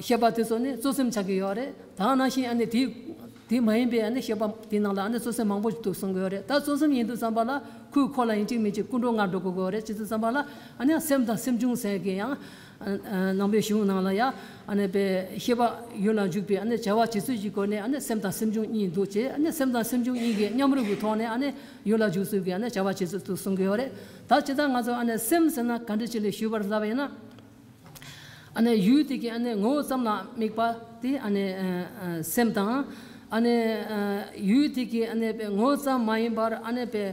ཤེས་པ་དེ་ཚོ་ནི་གཙོ་སེམས་ཆགས་ཀྱི་ཡོད་རེད། ད་ནང་བཞིན་ཨ་ནི་དེ་དེ་མ་ཡིན་པའི་ཨ་ནི་ཤེས་པ་དེ་ནང་ལ་ཨ་ནི་གཙོ་སེམས་མང་པོ་ཞིག་འདུག་གསུང་གི་ཡོད་རེད། ད་གཙོ་སེམས་ཡིན་དུས་ཙམ་པ་ལ་ཁོའི་འཁོར་ལ་ཡིན་གཅིག་མིན་གཅིག་ཀུན་འགྲོ་ལྔ་འགྲོ་དགོས་ཀྱི་ཡོད་རེད། བྱས་དུས་ཙམ་པ་ལ་ཨ་ནི་སེམས་དང་སེམས་བྱུང་ཟེར་གྱི་ཡང་ནང་པའི་གཞུང་ནང་ལ་ཡང་ཨ་ནི་པའི་ཤེས་པ་ཡུལ་ལ་འཇུག་པའི་ཨ་ནི་བྱ་བ་བྱེད་ཚུལ་གྱི་སྒོ་ནས་ཨ་ནི་སེམས་དང་སེམས་བྱུང་གཉིས་འདུག་བྱས། ཨ་ནི་སེམས་དང་སེམས་བྱུང་གཉིས་ཀྱི་མཉམ་རུབ་ཀྱི་ཐོག་ནས་ཨ་ནི་ཡུལ་ལ་འཇུག་ཚུལ་གྱི་ཨ་ནི་བྱ་བ་བྱེད་ཚུལ་དུ་གསུང་གི་ཡོད་རེད། ད་ཇི་ལྟར་ང་ཚོ་ཨ་ནི་སེམས་ཟེར་ན་ག་འདྲ་ཅིག་ལ་ཞུས་པར་ལབ་པ་ཡིན་ན། ཨ་ནི་ཡུལ་དེ་གི་ཨ་ནི་ངོ་བོ་ཙམ་ལ་དམིགས་པ་དེ་ཨ་ནི་ཨ་ཨ་སེམས་དང་། ཨ་ནི་ཨ་ཡུལ་དེ་གི་ཨ་ནི་པའི་ངོ་བོ་ཙམ་མ་ཡིན་པར་ཨ་ནི་པའི་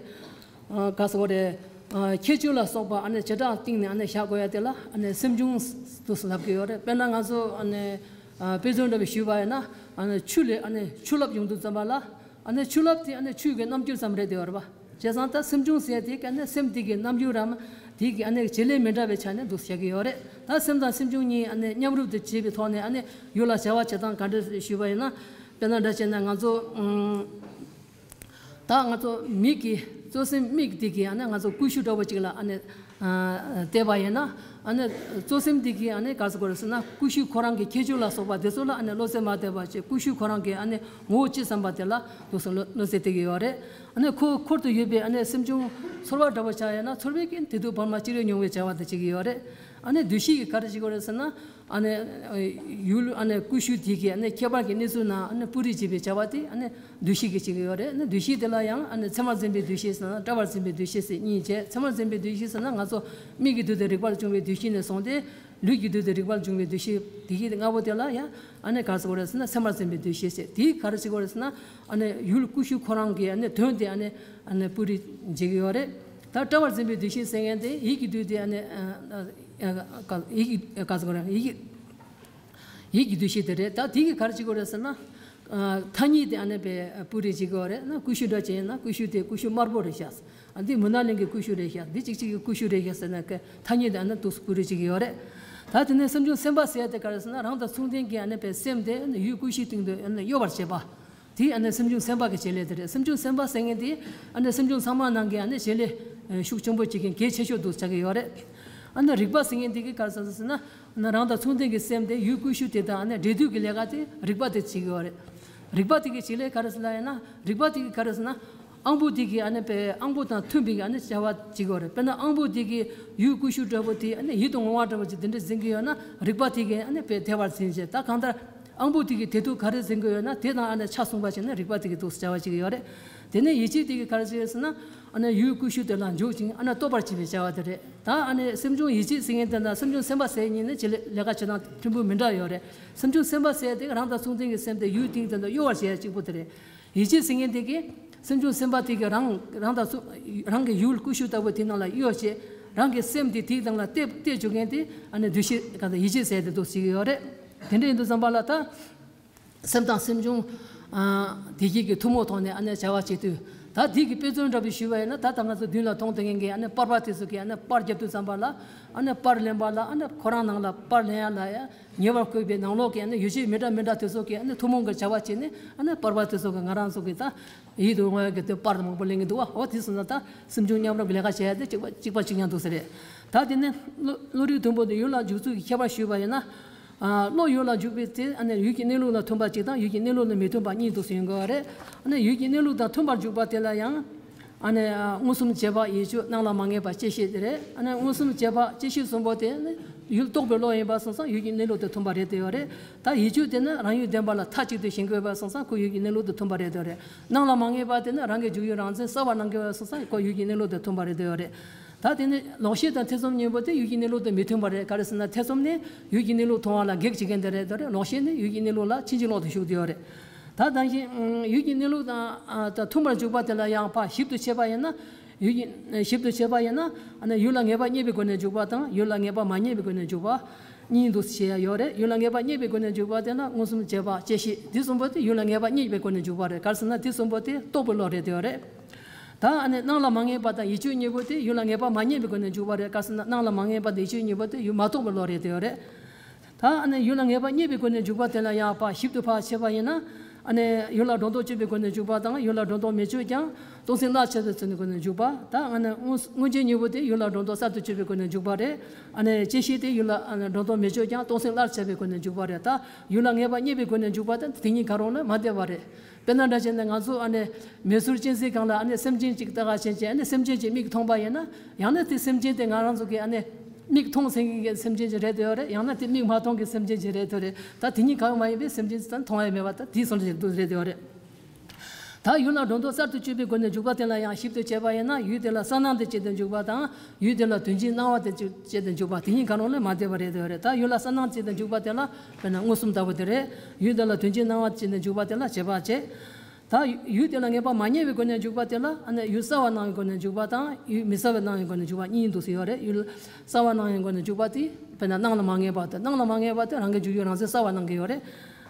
ཨ་ག་ཟེར་དགོས་རེད། ཨ་ཁྱད་ཆོས་ལ་སོགས་པ་ཨ་ནི་བྱེ་བྲག་སྟེང་ནས་ཨ་ནི་བཞག་དགོས་ཡ་དེ་ལ་ཨ་ནི་སེམས་བྱུང་དུ་ལབ་ཀྱི་ཡོད་རེད། དཔེར་ན་ང་ཚོ་ཨ་ནི་ཨ་དཔེ་མཚོན་འདྲ་བའི་ཞུས་པ་ཡིན་ན་ཨ་ནི་ཆུ་ལས་ཨ་ནི་ཆུ་རླབས་ཡོང་དུས་ཙམ་པ་ལ་ཨ་ནི་ཆུ་རླབས་དེ་ཨ་ནི་ཆུ་གི་རྣམ་འགྱུར་ཙམ་རེད་དེ་ཡོད་རེད་པ། བྱས་ཙང་ད་སེམས་བྱུང་ཟེར་དེ་ག་ནི་སེམས་དེ་གི་རྣམ་འགྱུར་རམ་དེ་གི་ཨ་ནི་བྱེད་ལས་མི་འདྲ་བའི་ཆ་ནས་འདུག་བཤད་ཀྱི་ཡོད་རེད། ད་སེམས་དང་སེམས་བྱུང་གཉིས་ཨ་ནི་མཉམ་རུབ་ཏུ་བྱས་པའི་ཐོག་ནས་ཨ་ནི་ཡུལ་ལ་བྱ་བ་བྱེད་སྟངས་ག་འདྲ་ཞུས་པ་ཡིན་ན། དཔེར་ན་འདྲ་བྱས་ན་ང་ཚོ་ཨུམ། ད་ང་ཚོ་མིག་གི་གཙོ་སེམས་མིག་དེ་གི་ཨ་ནི་ང་ཚོ་ཀུ་ཤུ་འདྲ་བོ་ཅིག་ལ་ཨ་ནི་ཨ་བལྟས་པ་ཡིན་ན། ཨ་ནི་གཙོ་སེམས་དེ་གི་ཨ་ནི་ག་ཟེར་དགོས་རེད་ཟེར་ན་ཀུ་ཤུ་ཁོ་རང་གི་ཁྱད་ཆོས་ལ་སོགས་པ་དེ་ཚོ་ལ་ཨ་ནི་བློ་རྩེ་མ་བལྟས་པ་བྱས། ཀུ་ཤུ་ཁོ་རང་གི་ཨ་ནི་ངོ་བོ་ཅི་བསམ་པ་དེ་ལ་འདུག་སེ་བློ་བློ་རྩེ་གཏད་ཀྱི་ཡོད་རེད། ཨ་ནི་ཁོ་འཁོར་དུ་ཡོད་པའི་ཨ་ནི་སེམས་བྱུང་ཚོར་བ་འདྲ་བོ་ཆགས་ཡོད་ན་ཚོར་བའི་རྐྱེན་དེ་དུས་བར་མ་ཅི་རེ་མྱོང་བའི་བྱ་བ་དེ་བྱེད་ཀྱི་ཡོད་རེད། ཨ་ནི་འདུ་ཤེས་ཀྱིས་ག་རེ་བྱེད་ཀྱི་ཡོད་རེད་ཟེར་ན། ཨ་ནི་ཡུལ་ཨ་ནི་ཀུ་ཤུ་དེ་གི་ཨ་ནི་ཁྱད་པར་གྱི་གནས་ཚུལ་ནང་ཨ་ནི་སྤུ་རིས་བྱེད་པའི་བྱ་བ་དེ་ཨ་ནི་འདུ་ཤེས་ཀྱིས་བྱེད་ཀྱི་ཡོད་རེད། ཨ་ནི་འདུ་ཤེས་དེ་ལ་ཡང་ཨ་ནི་མཚན་མར་འཛིན་པའི་འདུ་ཤེས་ཟེར་ན་སྐྲ་བར་འཛིན་པའི་འདུ་ཤེས་ཟེར་གཉིས་བྱས། མཚན་མར་འཛིན་པའི་འདུ་ཤེས་ཟེར་ན་ང་ཚོ་མིག་གི་འདུས་ཏེ་རེག་པར་བྱུང་བའི་འདུ་ཤེས་ནས་བཟུང་སྟེ། ལུས་ཀྱི་འདུས་ཏེ་རེག་པར་འབྱུང་བའི་འདུ་ཤེས་དེ་གི་ལྔ་པོ་དེ་ལ་ཡང་ཨ་ནི་ག་རེ་ཟེར་དགོས་རེད་ཟེར་ན་མཚན་མར་འཛིན་པའི་འདུ་ཤེས་ཟེར། དེ་ག་རེ་ཟེར་དགོས་རེད་ཟེར་ན་ཨ་ནི་ཡུལ་ཀུ་ཤུ་ཁོ་རང་གི་ཨ་ནི་དོན་དེ་ཨ་ནི་ཨ་ནི་སྤུ་རིས་འབྱེད་ཀྱི་ཡོད་རེད། ད་སྐྲ་བར་འཛིན་པའི་འདུ་ཤེས་ཟེར་མཁན་དེ་ཡིད་ཀྱི་འདུས་ཏེ་ཨ་ནི་ཨ་ཨ་ཡིད་ཀྱི་ག་ཟེར་དགོས་རེད། ཡིད་ཀྱི་ཡིད་ཀྱི་འདུ་ཤེས་དེ་རེད། ད་དེ་གི་ག་རེ་བྱེད་དགོས་རེད་ཟེར་ན། ཨ་ཐ་སྙད་དེ་ཨ་ནི་པའི་སྤུ་རིས་བྱེད་ཀྱི་ཡོད་རེད། ན་ཀུ་ཤུ་འདྲ་བྱས་ན་ཀུ་ཤུ་དེ་ཀུ་ཤུ་དམར་པོ་རེད་ཤག་ཨ་འདི་མུན་ནག་གླིང་གི་ཀུ་ཤུ་རེད་ཤག་འདི་གཅིག་གཅིག་གི་ཀུ་ཤུ་རེད་ཤག་ཟེར་ན་ཀ་ཐ་སྙད་དེ་ཨ་ནི་འདུག་སེ་སྤུ་རིས་བྱེད་ཀྱི་ཡོད་རེད། ད་དེ་ནས་སེམས་བྱུང་སེམས་པ་ཟེར་ཡ་དེ་ག་རེ་ཟེར་ན་རང་དང་མཚུངས་ལྡན་གྱི་ཨ་ནི་པའི་སེམས་དེ་ཨ་ནི་ཡུལ་ཀུ་ཤུའི་སྟེང་དུ་ཨ་ནི་གཡོ་བར་བྱེད་པ། དེ་ཨ་ནི་སེམས་བྱུང་སེམས་པ་གི་བྱེད་ལས་དེ་རེད། སེམས་བྱུང་སེམས་པ་ཟེར་མཁན་དེ་ཨ་ནི་སེམས་བྱུང་ཚང་མ་ནང་གི་ཨ་ནི་བྱེད་ལས་ཤུགས་ཆེན་པོ་བྱེད་མཁན་གལ་ཆེ་ཤོས་འདུག་ཆགས་ཀྱི་ཡོད་རེད། ཨ་ནི་རིག་པ་ཟེར་མཁན་དེ་གི་ག་རེ་ཟེར་ཟེར་ན། ཨ་ནི་རང་དང་མཚུངས་ལྡན་གྱི་སེམས་དེ་ཡུལ་ཀུ་ཤུ་དེ་དང་ཨ་ནི་འབྲེལ་མཐུད་ཀྱི་ལས་ཀ་དེ་རིག་པ་དེ་བྱེད་ཀྱི་ཡོད་རེད། རིག་པ་དེ་གི་བྱེད་ལས་ག་རེ་ཟེར་ལ་ཡིན་ན་རིག་པ་དེ་གི་ག་རེ་ཟེར་ན། ཨང་པོ་དེ་གི་ཨ་ནི་པའི་ཨང་པོ་དང་མཐུན་པའི་ཨ་ནི་བྱ་བ་བྱེད་ཀྱི་ཡོད་རེད། དཔེར་ན་ཨང་པོ་དེ་གི་ཡུལ་ཀུ་ཤུ་འདྲ་པོ་དེ་ཨ་ནི་ཡིད་དུ་འོང་བ་འདྲ་པོ་ཅིག་དེ་འདྲ་འཛིན་གྱི་ཡོད་ན་རིག་པ་དེ་གི་ཨ་ནི་པའི་དེ་བར་འཛིན་བྱེད། ད་གང་ལྟར་ཨང་པོ་དེ་གི་དེ་དུས་ག་རེ་འཛིན་གྱི་ཡོད་ན་དེ་དང་ཨ་ནི་ཆ་མཚུངས་པ་བྱས་ན་རིག་པ་དེ་གི་འདུག་སེ་བྱ་བ་བྱེད་ཀྱི་ཡོད་རེད། དེ་ནས་ཡིད་བྱེད་དེ་གི་ག་རེ་བྱེད་ཟེར་ན། ཨ་ནི་ཡུལ་ཀུ་ཤུ་དེ་ལ་འཇུག་ཅིང་ཨ་ནི་རྟོག་པར་བྱེད་པའི་བྱ་བ་དེ་རེད། ད་ཨ་ནི་སེམས་བྱུང་ཡིད་བྱེད་ཟེར་མཁན་དེ་དང་སེམས་བྱུང་སེམས་པ་ཟེར་གཉིས་ནི་བྱེད་ལས་ལས་ཀ་བྱེད་སྟངས་ཕྲན་བུ་མི་འདྲ་ཡོད་རེད། སེམས་བྱུང་སེམས་པ་ཟེར་དེ་རང་དང་མཚུངས་ལྡན་གྱི་སེམས་དེ་ཡུལ་སྟེང་དེ་ཚོ་གཡོ་བར་བྱེད་ཡ་གཅིག་པུ་དེ་རེད། ཡིད་བྱེད་ཟེར་མཁན་དེ་གིས་སེམས་བྱུང་སེམས་པ་དེ་གིས་རང་རང་དང་མཚུངས་རང་གི་ཡུལ་ཀུ་ཤུ་ལྟ་བུ་དེ་ནང་ལ་གཡོ་བྱེད། རང་གི་སེམས་དེ་དེའི་སྟེང་ལ་གཏད་གཏད་བཅུག་མཁན་དེ་ཨ་ནི་འདུ་ཤེས་ག་ད་ཡིད་བྱེད་ཟེར་དེ་འདུག་སེ་བྱེད་ཀྱི་ཡོད་རེད། དེ་འདྲ་ཡིན་དུས་ཙམ་པ་ལ་ད། སེམས་དང་སེམས་བྱུང་ཨ་བདེ་སྐྱིད་ཀྱི་ཐུན་མོང་ཐོག་ནས་ཨ་ནི་བྱ་བ་བྱེད་དུས། ད་དེ་གི་དཔེ་མཚོན་འདྲ་པོ་ཞུས་པ་ཡིན་ན་ད་ལྟ་ང་ཚོ་མདུན་ལ་མཐོང་བསྡད་མཁན་གྱི་ཨ་ནི་པར་པ་དེ་ཚོ་གིས་ཨ་ནི་པར་བརྒྱབ་དུས་ཙམ་པ་ལ་ཨ་ནི་པར་ལེན་པ་ལ་ཨ་ནི་ཁོ་རང་ནང་ལ་པར་ལེན་ཡ་ལ་ཡ་ཉེ་བར་བཀོད་པའི་ནང་ལོགས་ཀྱི་ཨ་ནི་ཡོ་བྱད་མི་འདྲ་མི་འདྲ་དེ་ཚོ་གིས་ཨ་ནི་ཐུན་མོང་གི་བྱ་བ་བྱས་ནས་ཨ་ནི་པར་པ་དེ་ཚོ་གིས་ང་རང་ཚོ་གི་ད་ཡིད་དུ་འོང་བའི་གི་དེ་པར་མང་པོ་ལེན་གྱི་འདུག་བ། འོ་དེ་སོང་ཙང་ད་སེམས་བྱུང་མཉམ་རུབ་ཀྱི་ལས་ཀ་བྱེད་ཡ་དེ་གཅིག་པ་གཅིག་པ་གཅིག་རྐྱང་འདུག་ས་རེད། ད་དེ་ནས་བློ་བློ་རིག་བདུན་པོ་དེ་ཡུལ་ལ་འཇུག་ཚུལ་གྱི་ཁྱད་པར་ཞུས་པ་ཡིན་ན། ཨ་བློ་ཡུལ་ལ་འཇུག་པའི་ཚེ་ཨ་ནི་ཡུལ་གྱི་གནས་ལུགས་ལ་མཐུན་པ་གཅིག་དང་ཡུལ་གྱི་གནས་ལུགས་ལ་མི་མཐུན་པ་གཉིས་འདུག་ཟེར་ཡོང་གི་རེད། ཨ་ནི་ཡུལ་གྱི་གནས་ལུགས་དང་མཐུན་པར་འཇུག་པ་དེ་ལ་ཡང་ཨ་ནི་མངོན་སུམ་བྱེད་པ་ཡིད་དཔྱོད་སྣང་ལ་མ་ངེས་པ་བཅད་ཤེས་དེ་རེད། ཨ་ནི་མངོན་སུམ་བྱེད་པ་བཅད་ཤེས་གསུམ་པོ་དེ་ནི་ཡུལ་རྟོགས་པའི་བློ་ཡིན་པ་སོང་ཙང་ཡུལ་གྱི་གནས་ལུགས་དང་མཐུན་པ་རེད་དེ་ཡོད་རེད། ད་ཡིད་དཔྱོད་དེ་ནི་རང་ཡུལ་བདེན་པ་ལ་མཐའ་གཅིག་ཏུ་ཞེན་གྱི་ཡོད་པ་སོང་ཙང་ཁོ་ཡུལ་གྱི་གནས་ལུགས་དང་མཐུན་པ་རེད་དེ་ཡོད་རེད། སྣང་ལ་མ་ངེས་པ་དེ་ནི་རང་གི་འཇུག་ཡུལ་རང་མཚན་གསལ་བར་སྣང་གི་ཡོད་པ་སོང་ཙང་ཁོ་ཡུལ་གྱི་གནས་ལུགས་དང་མཐུན་པ་རེད་དེ་ཡོད་རེད། ད་དེ་ནི་ལོག་ཤེས་དང་ཐེ་ཚོམ་གཉིས་པོ་དེ་ཡུལ་གྱི་གནས་ལུགས་དང་མི་མཐུན་པ་རེད། ག་རེ་ཟེར་ན་ཐེ་ཚོམ་ནི་ཡུལ་གྱི་གནས་ལུགས་མཐོང་བ་ལ་གེགས་བྱེད་མཁན་དེ་རེད་དེ་རེད། ལོག་ཤེས་ནི་ཡུལ་གྱི་གནས་ལུགས་ལ་ཕྱིན་ཅི་ལོག་ཏུ་ཞུགས་དེ་ཡོད་རེད། ད་དེ་བཞིན་ཡུལ་གྱི་གནས་ལུགས་དང་ད་མཐུན་པར་འཇུག་པ་དེ་ལ་ཡང་ཕར་ཞིབ་ཏུ་དཔྱད་པ་ཡིན་ན། ཡུལ་གྱི་ཞིབ་ཏུ་དཔྱད་པ་ཡིན་ན། ཡུལ་ལ་ངེས་པ་རྙེད་པའི་སྒོ་ནས་འཇུག་པ་དང་ཡུལ་ལ་ངེས་པ་མ་རྙེད་པའི་སྒོ་ནས་འཇུག་པ་གཉིས་འདུག་ཟེར་ཡ་ཡོད་རེད། ཡུལ་ལ་ངེས་པ་རྙེད་པའི་སྒོ་ནས་འཇུག་པ་དེ་ལ་མངོན་སུམ་བྱས་པ་དཔྱད་ཤེས། དེ་གསུམ་པོ་དེ་ཡུལ་ལ་ངེས་པ་རྙེད་པའི་སྒོ་ནས་འཇུག་པ་རེད། ག་རེ་ཟེར་ན་དེ་གསུམ་པོ་དེ་རྟོགས་པའི་བློ་རེད་དེ་ཡོད་རེད། ད་ཨ་ནི་སྣང་ལ་མ་ངེས་པ་དང་ཡིད་དཔྱོད་གཉིས་པོ་དེ་ཡུལ་ལ་ངེས་པ་མ་རྙེད་པའི་སྒོ་ནས་འཇུག་པ་རེད། ག་རེ་ཟེར་ན་སྣང་ལ་མ་ངེས་པ་དང་ཡིད་དཔྱོད་གཉིས་པོ་དེ་ཡུལ་མ་རྟོགས་པའི་བློ་རེད་དེ་ཡོད་རེད། ད་ཨ་ནི་ཡུལ་ལ་ངེས་པ་རྙེད་པའི་སྒོ་ནས་འཇུག་པ་དེ་ལ་ཡང་ཕར་ཞིབ་ཏུ་ཕར་དཔྱད་པ་ཡིན་ན། ཨ་ནི་ཡུལ་ལ་སྒྲོ་འདོགས་གཅོད་པའི་སྒོ་ནས་འཇུག་པ་དང་ཡུལ་ལ་སྒྲོ་འདོགས་མི་གཅོད་ཀྱང་སྟོང་ཟད་བློར་འཆར་བའི་ཚུལ་གྱི་སྒོ་ནས་འཇུག་པ། ད་ཨ་ནི་མངོན་མངོན་རྗེས་གཉིས་པོ་དེ་ཡུལ་ལ་སྒྲོ་འདོགས་གསར་དུ་གཅོད་པའི་སྒོ་ནས་འཇུག་པ་རེད། ཨ་ནི་དཔྱད་ཤེས་དེ་ཡུལ་ལ་ཨ་ནི་སྒྲོ་འདོགས་མི་གཅོད་ཀྱང་སྟོང་ཟད་བློར་འཆར་བའི་སྒོ་ནས་འཇུག་པ་རེད། ད་ཡུལ་ལ་ངེས་པ་རྙེད་པའི་སྒོ་ནས་འཇུག་པ་དང་དེ་གཉིས་ཀ་རང་ལ་མ་བདེ་བ་རེད། དཔེར་ན་འདྲ་བྱས་ན་ང་ཚོ་ཨ་ནི་མེ་སོར་གཅན་གཟན་སྒང་ལ་ཨ་ནི་སེམས་ཅན་གཅིག་ལྟ་ག་ཕྱིན་བྱས་ཨ་ནི་སེམས་ཅན་གཅིག་མིག་མཐོང་པ་ཡིན་ན། ཡང་ན་དེ་སེམས་ཅན་དེ་ང་རང་ཚོ་གི་ཨ་ནི་མིག་མཐོང་ཟེར་མཁན་གྱི་སེམས་ཅན་ཅིག་རེད་དེ་ཡོད་རེད། ཡང་ན་དེ་མིག་མ་མཐོང་གི་སེམས་ཅན་ཅིག་རེད་དེ་རེད། ད་དེ་གཉིས་གང་ཡང་མ་ཡིན་པའི་སེམས་ཅན་ཅིག་ད་མཐོང་ཡ་མེད་པ་ད་དེའི་སོར་ཅིག་འདུག་རེད་དེ་ཡོད་རེད། ད་ཡུལ་ལ་སྒྲོ་འདོགས་གསར་དུ་གཅོད་པའི་སྒོ་ནས་འཇུག་པ་དེ་ལ་ཡང་ཞིབ་ཏུ་དཔྱད་པ་ཡིན་ན་ཡུལ་དེ་ལ་གསལ་སྣང་དེ་བྱས་ཏེ་འཇུག་པ་དང་ཡུལ་དེ་ལ་དོན་སྤྱིའི་སྣང་བ་དེ་བྱས་ཏེ་འཇུག་པ་དེ་གཉིས་གང་རུང་ལས་མ་བདེ་བ་རེད་དེ་ཡོད་རེད། ད་ཡུལ་ལ་གསལ་སྣང་བྱས་ཏེ་འཇུག་པ་དེ་ལ་དཔེར་ན་མངོན་སུམ་ལྟ་བུ་དེ་རེད། ཡུལ་དེ་ལ་དོན་སྤྱིའི་སྣང་བ་བྱས་ཏེ་འཇུག་པ་དེ་ལ་དཔྱད་པ་བྱེད། ད་ཡུལ་དེ་ལ་ངེས་པ་མ་རྙེད་པའི་སྒོ་ནས་འཇུག་པ་དེ་ལ་ཨ་ནི་ཡུལ་གསལ་བར་སྣང་བའི་སྒོ་ནས་འཇུག་པ་དང་ཡུལ་མི་གསལ་བར་སྣང་བའི་སྒོ་ནས་འཇུག་པ་གཉིས་འདུག་ཟེར་ཡོད་རེད། ཡུལ་གསལ་བར་སྣང་བའི་སྒོ་ནས་འཇུག་པ་དེ་དཔེར་ན་སྣང་ལ་མ་ངེས་པ་དང་སྣང་ལ་མ་ངེས་པ་དེ་རང་གི་འཇུག་ཡུལ་རང་མཚན་གསལ་བར་སྣང་གི་ཡོད་རེད།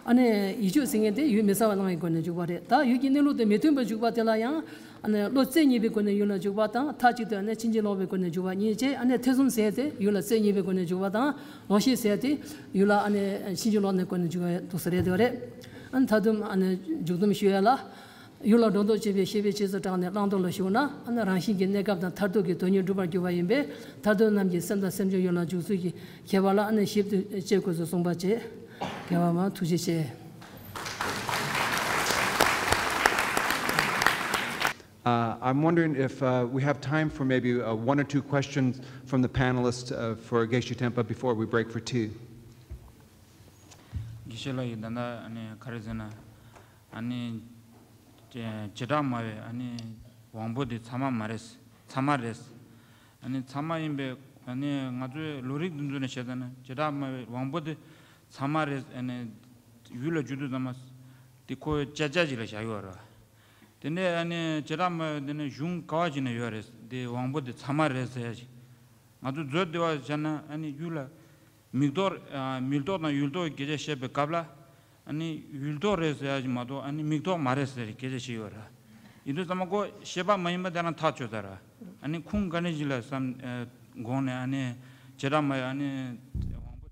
ཨ་ནི་ཡིད་དཔྱོད་ཟེར་མཁན་དེ་ཡུལ་མི་གསལ་བར་སྣང་བའི་སྒོ་ནས་འཇུག་པ་རེད། ད་ཡུལ་གྱི་གནས་ལུགས་དང་མི་མཐུན་པར་འཇུག་པ་དེ་ལ་ཡང་ཨ་ནི་བློ་རྩེ་གཉིས་པའི་སྒོ་ནས་ཡུལ་ལ་འཇུག་པ་དང་མཐའ་གཅིག་ཏུ་ཨ་ནི་ཕྱིན་ཅི་ལོག་པའི་སྒོ་ནས་འཇུག་པ་གཉིས་བྱས། ཨ་ནི་ཐེ་ཚོམ་ཟེར་དེ་ཡུལ་ལ་རྩེ་གཉིས་པའི་སྒོ་ནས་འཇུག་པ་དང་ལོག་ཤེས་ཟེར་དེ་ཡུལ་ལ་ཨ་ནི་ཕྱིན་ཅི་ལོག་ནས་སྒོ་ནས་འཇུག་པ་འདུག་ཟེར་རེད་དེ་རེད། ཨ་ནི་ད་དུང་ཨ་ནི་མཇུག་སྡོམ་ཞུ་ཡ་ལ། ཡུལ་ལ་སྒྲོ་འདོགས་གཅོད་པའི་ཤེས་པའི་རྗེས་སུ་འབྲངས་ནས་བླང་དོར་ལ་ཞུགས་ན་ཨ་ནི་རང་བཞིན་གྱིས་གནས་སྐབས་དང་མཐར་ཐུག་གི་དོན་གཉིས་འགྲུབ་པར་འགྱུར་བ་ཡིན་པས་མཐར་ཐུག་རྣམས་ཀྱི་སེམས་དང་སེམས་བྱུང་ཡུལ་ལ་འཇུག་ཚུལ་གྱི་ཁྱད་པར་ལ་ཨ་ནི་ཞིབ་ཏུ་དཔྱད་དགོས་ཚུལ་གསུངས་པ་བཅས། རྒྱལ་བ་མ་ཐུགས་རྗེ་ཆེ། Uh, I'm wondering if uh, we have time for maybe uh, one or two questions from the panelists uh, for Geshe Tenpa before we break for tea. དགེ་བཤེས་ལགས་ཀྱིས་ད་ལྟ་ཨ་ནི་ག་རེ་ཟེར་ན། ཨ་ནི་བྱེ་བྲག་སྨྲ་བའི་ཨ་ནི་དབང་པོ་དེ་ཚད་མ་མ་རེད། ཚད་མ་རེད། ཨ་ནི་ཚད་མ་ཡིན་པའི་ཨ་ནི་ང་ཚོའི་ལོ་རིགས་འདི་ཚོ་ནས་བཤད་ཙང་ན་བྱེ་བྲག་སྨྲ་བའི་དབང་པོ་དེ་ཚད་མ་རེད། ཨ་ནི་ཡུལ་ལ་འཇུག་དུས་ཙམ་པ་དེ་ཁོ་བཅད་བྱ་ཅིག་ལ་བཞག་ཡོད་རེད། དེ་ནས་ཨ་ནི་བྱེ་བྲག་སྨྲ་བའི་དེ་ནས་གཞུང་ག་བ་ཅིག་ནས་ཡོད་རེད། དེ་དབང་པོ་དེ་ཚད་མ་རེད་ཟེར་ཡ་ཅིག་ང་ཚོ་མཛོད་བདེ་བ་བྱས་ན་ཨ་ནི་ཡུལ་ལ་མིག་ཐོག་ཨ་མིག་ཐོག་དང་ཡུལ་ཐོག་གི་སྐད་ཆ་བཤད་པའི་སྐབས་ལ་ཨ་ནི་ཡུལ་ཐོག་རེད་ཟེར་ཡ་ཅིག་མ་གཏོགས་ཨ་ནི་མིག་ཐོག་མ་རེད་ཟེར་སྐད་ཆ་བཤད་ཡོད་རེད། ཡིན་དུས་ཙམ་པ་ཁོ་ཤེས་པ་མ་ཡིན་པ་དེ་རང་ཐག་ཆོད་ཚར་རེད། ཨ་ནི་ཁུངས་ག་ནས་ཅིག་ལ་བསམ་ཨ་དགོངས་ནས་ཨ་ནི་བྱེ་བྲག་སྨྲ་བའི་ཨ་ནི་དབང་པོ།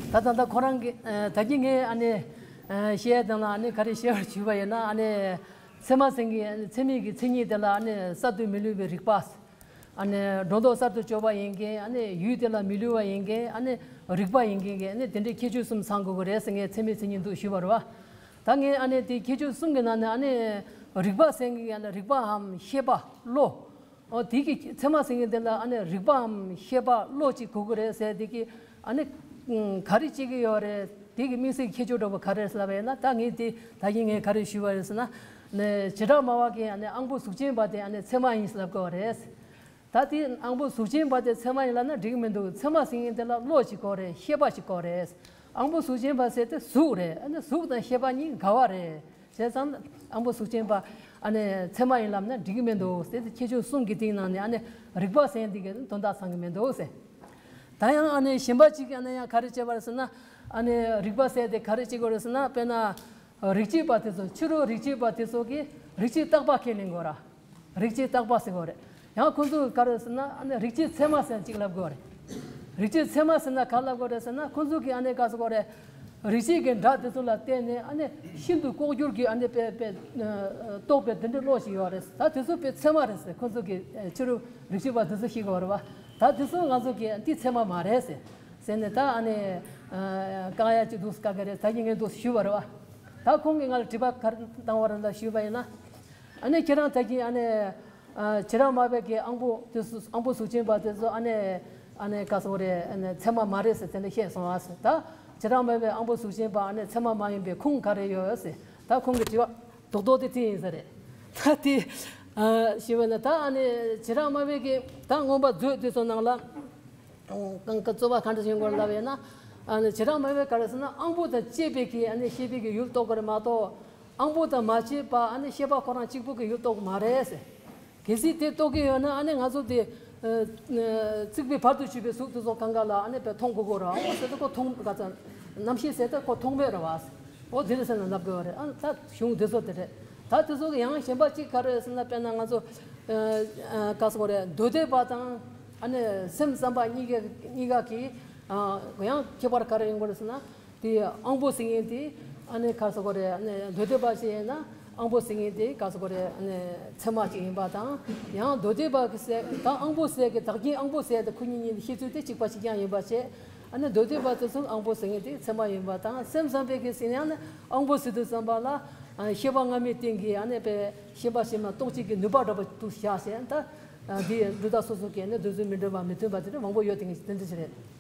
ད་ད་ལྟ་ཁོ་རང་གི་ཨ་ད་གིན་ངས་ཨ་ནི་ཨ་བཤད་དང་ལ་ཨ་ནི་ག་རེ་བཤད་པར་ཞུས་པ་ཡིན་ན་ཨ་ནི་ཚད་མ་ཟེར་མཁན་ཨ་ནི་ཚད་མིན་གྱི་མཚན་ཉིད་དེ་ལ་ཨ་ནི་གསར་དུ་མི་བསླུ་བའི་རིག་པ། ཨ་ནི་སྒྲོ་འདོགས་གསར་དུ་གཅོད་པ་ཡིན་མཁན་ཨ་ནི་ཡུལ་དེ་ལ་མི་བསླུ་བ་ཡིན་མཁན་ཨ་ནི་རིག་པ་ཡིན་མཁན་གྱི་ཨ་ནི་དེ་འདྲའི་ཁྱད་ཆོས་གསུམ་ཚང་དགོས་ཀྱི་རེད་ཟེར་ངས་ཚད་མིན་མཚན་ཉིད་འདུག་ཞུས་པ་རེད་བ། ད་ངས་ཨ་ནི་དེ་ཁྱད་ཆོས་གསུམ་གྱི་ནང་ནས་ཨ་ནི་རིག་པ་ཟེར་མཁན་གྱི་ཨ་ནི་རིག་པའམ་ཤེས་པ་བློ། ཨོ་དེ་གི་ཚད་མ་ཟེར་མཁན་དེ་ལ་ཨ་ནི་རིག་པའམ་ཤེས་པ་བློ་གཅིག་དགོས་ཀྱི་རེད་ཟེར་དེ་གི་ཨ་ནི་ག་རེ་བྱེད་ཀྱི་ཡོད་རེད། དེ་གི་དམིགས་བསལ་གྱི་ཁྱད་ཆོས་འདྲ་པོ་ག་རེ་རེད་ཟེར་ལབ་པ་ཡིན་ན་ད་ངས་དེ་ད་གིན་ངས་ག་རེ་ཞུས་པ་རེད་ཟེར་ན། ནས་བྱེ་བྲག་སྨྲ་བ་གིས་ཨ་ནི་དབང་པོ་གཟུགས་ཅན་པ་དེ་ཨ་ནི་ཚད་མ་ཡིན་ཟེར་ལབ་ཀྱི་ཡོད་རེད། ད་དེ་དབང་པོ་གཟུགས་ཅན་པ་དེ་ཚད་མ་ཡིན་ལབ་ན་འགྲིག་གི་མི་འདུག་ཚད་མ་ཟེར་མཁན་དེ་ལ་བློ་གཅིག་དགོས་རེད། ཤེས་པ་གཅིག་དགོས་རེད། དབང་པོ་གཟུགས་ཅན་པ་ཟེར་དེ་གཟུགས་རེད། ཨ་ནི་གཟུགས་དང་ཤེས་པ་གཉིས་འགལ་བ་རེད། བྱས་ཙང་དབང་པོ་གཟུགས་ཅན་པ་ཨ་ནི་ཚད་མ་ཡིན་ལབ་ན་འགྲིག་གི་མི་འདུག་ཟེར་ཏེ་ཁྱད་ཆོས་གསུམ་གྱི་སྟེང་ནང་ནས་ཨ་ནི་རིག་པ་ཟེར་འདི་གའི་དོན་དག་ཚང་གི་མི་འདུག་ཟེར། ད་ཡང་ཨ་ནི་གཞན་པ་གཅིག་གིས་ཨ་ནི་ཡང་ག་རེ་བྱས་པ་རེད་ཟེར་ན། ཨ་ནི་རིག་པ་ཟེར་དེ་ག་རེ་བྱེད་དགོས་རེད་ཟེར་ན་དཔེར་ན། རིགས་གཅིག་པ་དེ་ཚོ་ཕྱི་རོལ་རིགས་གཅིག་པ་དེ་ཚོ་གིས་རིགས་གཅིག་བརྟག་པ་ཁས་ལེན་དགོས་ར། རིགས་གཅིག་བརྟག་པ་ཟེར་དགོས་རེད། ཡང་ཁོ་ཚོ་ག་རེ་ཟེར་ན་ཨ་ནི་རིགས་གཅིག་ཚད་མ་ཟེར་གཅིག་ལབ་དགོས་རེད། རིགས་གཅིག་ཚད་མ་ཟེར་ན་ག་ལབ་དགོས་རེད་ཟེར་ན་ཁོ་ཚོ་གིས་ཨ་ནི་ག་ཟེར་དགོས་རེད། རིགས་གཅིག་གི་སྒྲ་དེ་ཚོ་ལ་བརྟེན་ནས་ཨ་ནི་ཤིན་ཏུ་ལྐོག་གྱུར་གྱི་ཨ་ནི་དཔེ་དཔེ་རྟོགས་པའི་དེ་འདྲའི་བློ་ཞིག་ཡོད་རེད། ད་དེ་ཚོ་དཔེ་ཚད་མ་རེད་ཟེར། ཁོ་ཚོ་གིས་ཕྱི་རོལ་རིགས་གཅིག་པ་དེ་ཚོ་ཤེས་དགོས་རེད་བ། ད་དེ་ཚོ་ང་ཚོ་གིས་འདི་ཚད་མ་མ་རེད་ཟེར། ཟེར་ནས་ད་ཨ་ནི་བཀག་ཡ་ཅིག་འདུག་བཀག་གི་རེད། ད་གིན་ངས་འདུག་ཞུས་པ་རེད་བ། ད་ཁོང་གིས་ང་ལ་དྲི་བ་ག་རེ་བཏང་བ་རེད་ལ་ཞུས་པ་ཡིན་ན། ཨ་ནི་ཁྱེད་རང་ད་གིན་ཨ་ནི་བྱེ་བྲག་སྨྲ་བའི་གི་དབང་པོ་དེ་ཚོ་དབང་པོ་གཟུགས་ཅན་པ་དེ་ཚོ་ཨ་ནི་ཨ་ནི་ག་ཟེར་དགོས་རེད། ཨ་ནི་ཚད་མ་མ་རེད་ཟེར་དེ་འདྲ་བཤད་སོང་བ་ཟེར། ད་བྱེ་བྲག་སྨྲ་བའི་དབང་པོ་གཟུགས་ཅན་པ་ཨ་ནི་ཚད་མ་མ་ཡིན་པའི་ཁུངས་ག་རེ་ཡོད་ཟེར། ད་ཁོང་གི་དྲི་བ་རྡོག་རྡོག་དེ་དེ་ཡིན་ས་རེད། ད་དེ་ཞུས་པ་ན་ད་ཨ་ནི་བྱེ་བྲག་སྨྲ་བའི་གི་ད་མངོན་པ་མཛོད་དེ་ཚོ་ནང་ལ། གང་ག་རྩོད་པ་གང་འདྲ་བྱེད་དགོས་ལབ་ཡོད་ན། ཨ་ནི་བྱེ་བྲག་སྨྲ་བས་ག་རེ་ཟེར་ན། དབང་པོ་དང་བཅས་པའི་གི་ཨ་ནི་ཤེས་པའི་གི་ཡུལ་རྟོགས་དགོས་རེད་མ་གཏོགས། དབང་པོ་དང་མ་བཅས་པ་ཨ་ནི་ཤེས་པ་ཁོ་རང་གཅིག་པུ་གི་ཡུལ་རྟོགས་མ་རེད་ཟེར། གལ་སྲིད་དེ་རྟོགས་ཀྱི་ཡོད་ན་ཨ་ནི་ང་ཚོ་དེ་ཨ་ཨ་རྩིག་པའི་བར་དུ་ཆུད་པའི་གཟུགས་དེ་ཚོ་གང་ག་ལ་ཨ་ནི་དཔེ་མཐོང་དགོས་གོ་ར། དབང་པོ་ཟེར་དུས་ཁོ་མཐོང་ག་ཚ་རྣམ་ཤེས་ཟེར་དུས་ཁོ་མཐོང་མེད་ར་བ། འོ་དེ་རེད་ཟེར་ན་ལབ་དགོས་རེད། ཨ་ད་གཞུང་དེ་ཚོ་དེ་རེད། ད་དེ་ཚོ་གི་ཡང་གཞན་པ་གཅིག་ག་རེ་ཟེར་ན། དཔེར་ན་ང་ཚོ་ཨ་ཨ་ག་ཟེར་དགོས་རེད། མདོ་སྡེ་པ་དང་ཨ་ནི་སེམས་ཙམ་པ་གཉིས་ཀ་གཉིས་ཀ་གི་ཨ་ཡང་ཁྱད་པར་ག་རེ་ཡོང་གི་རེད་ཟེར་ན། དེ་དབང་པོ་ཟེར་མཁན་དེ་ཨ་ནི་ག་ཟེར་དགོས་རེད། ཨ་ནི་མདོ་སྡེ་པ་ཞིག་ཡིན་ན་དབང་པོ་ཟེར་མཁན་དེ་ག་ཟེར་དགོས་རེད། ཨ་ནི་ཚད་མ་ཅིག་ཡིན་པ་དང་། ཡང་མདོ་སྡེ་པ་གི་ཟེར་ད་དབང་པོ་ཟེར་གི་བདག་རྐྱེན་དབང་པོ་ཟེར་དེ་ཁོ་གཉིས་གཉིས་ཤེས་ཚུལ་དེ་གཅིག་པ་གཅིག་རྐྱང་ཡིན་པ་བྱས། ཨ་ནི་མདོ་སྡེ་པ་དེ་ཚོ་དབང་པོ་ཟེར་མཁན་དེ་ཚད་མ་ཡིན་པ་དང་། སེམས་ཙམ་པའི་གི་ཟེར་ན་ཡང་ནི་དབང་པོ་ཟེར་དུས་ཙམ་པ་ལ་ཨ་ཤེས་པ་སྔ་མའི་སྟེང་གི་ཨ་ནི་དཔེ་ཤེས་པ་ཕྱི་མ་རྟོགས་བྱེད་ཀྱི་ནུས་པ་འདྲ་པོ་དུ་བཞག་བྱས། ད་ཨ་འདི་འབྲུ་དག་སོ་སོ་གི་ཨ་ནི་འདོད་རྩོལ་མི་འགྲོ་བ་མི་མཐུན་པ་དེ་འདྲ་མང་པོ་ཡོད་དེ་ངས་དེ་འདྲ་ཞིག་རེད།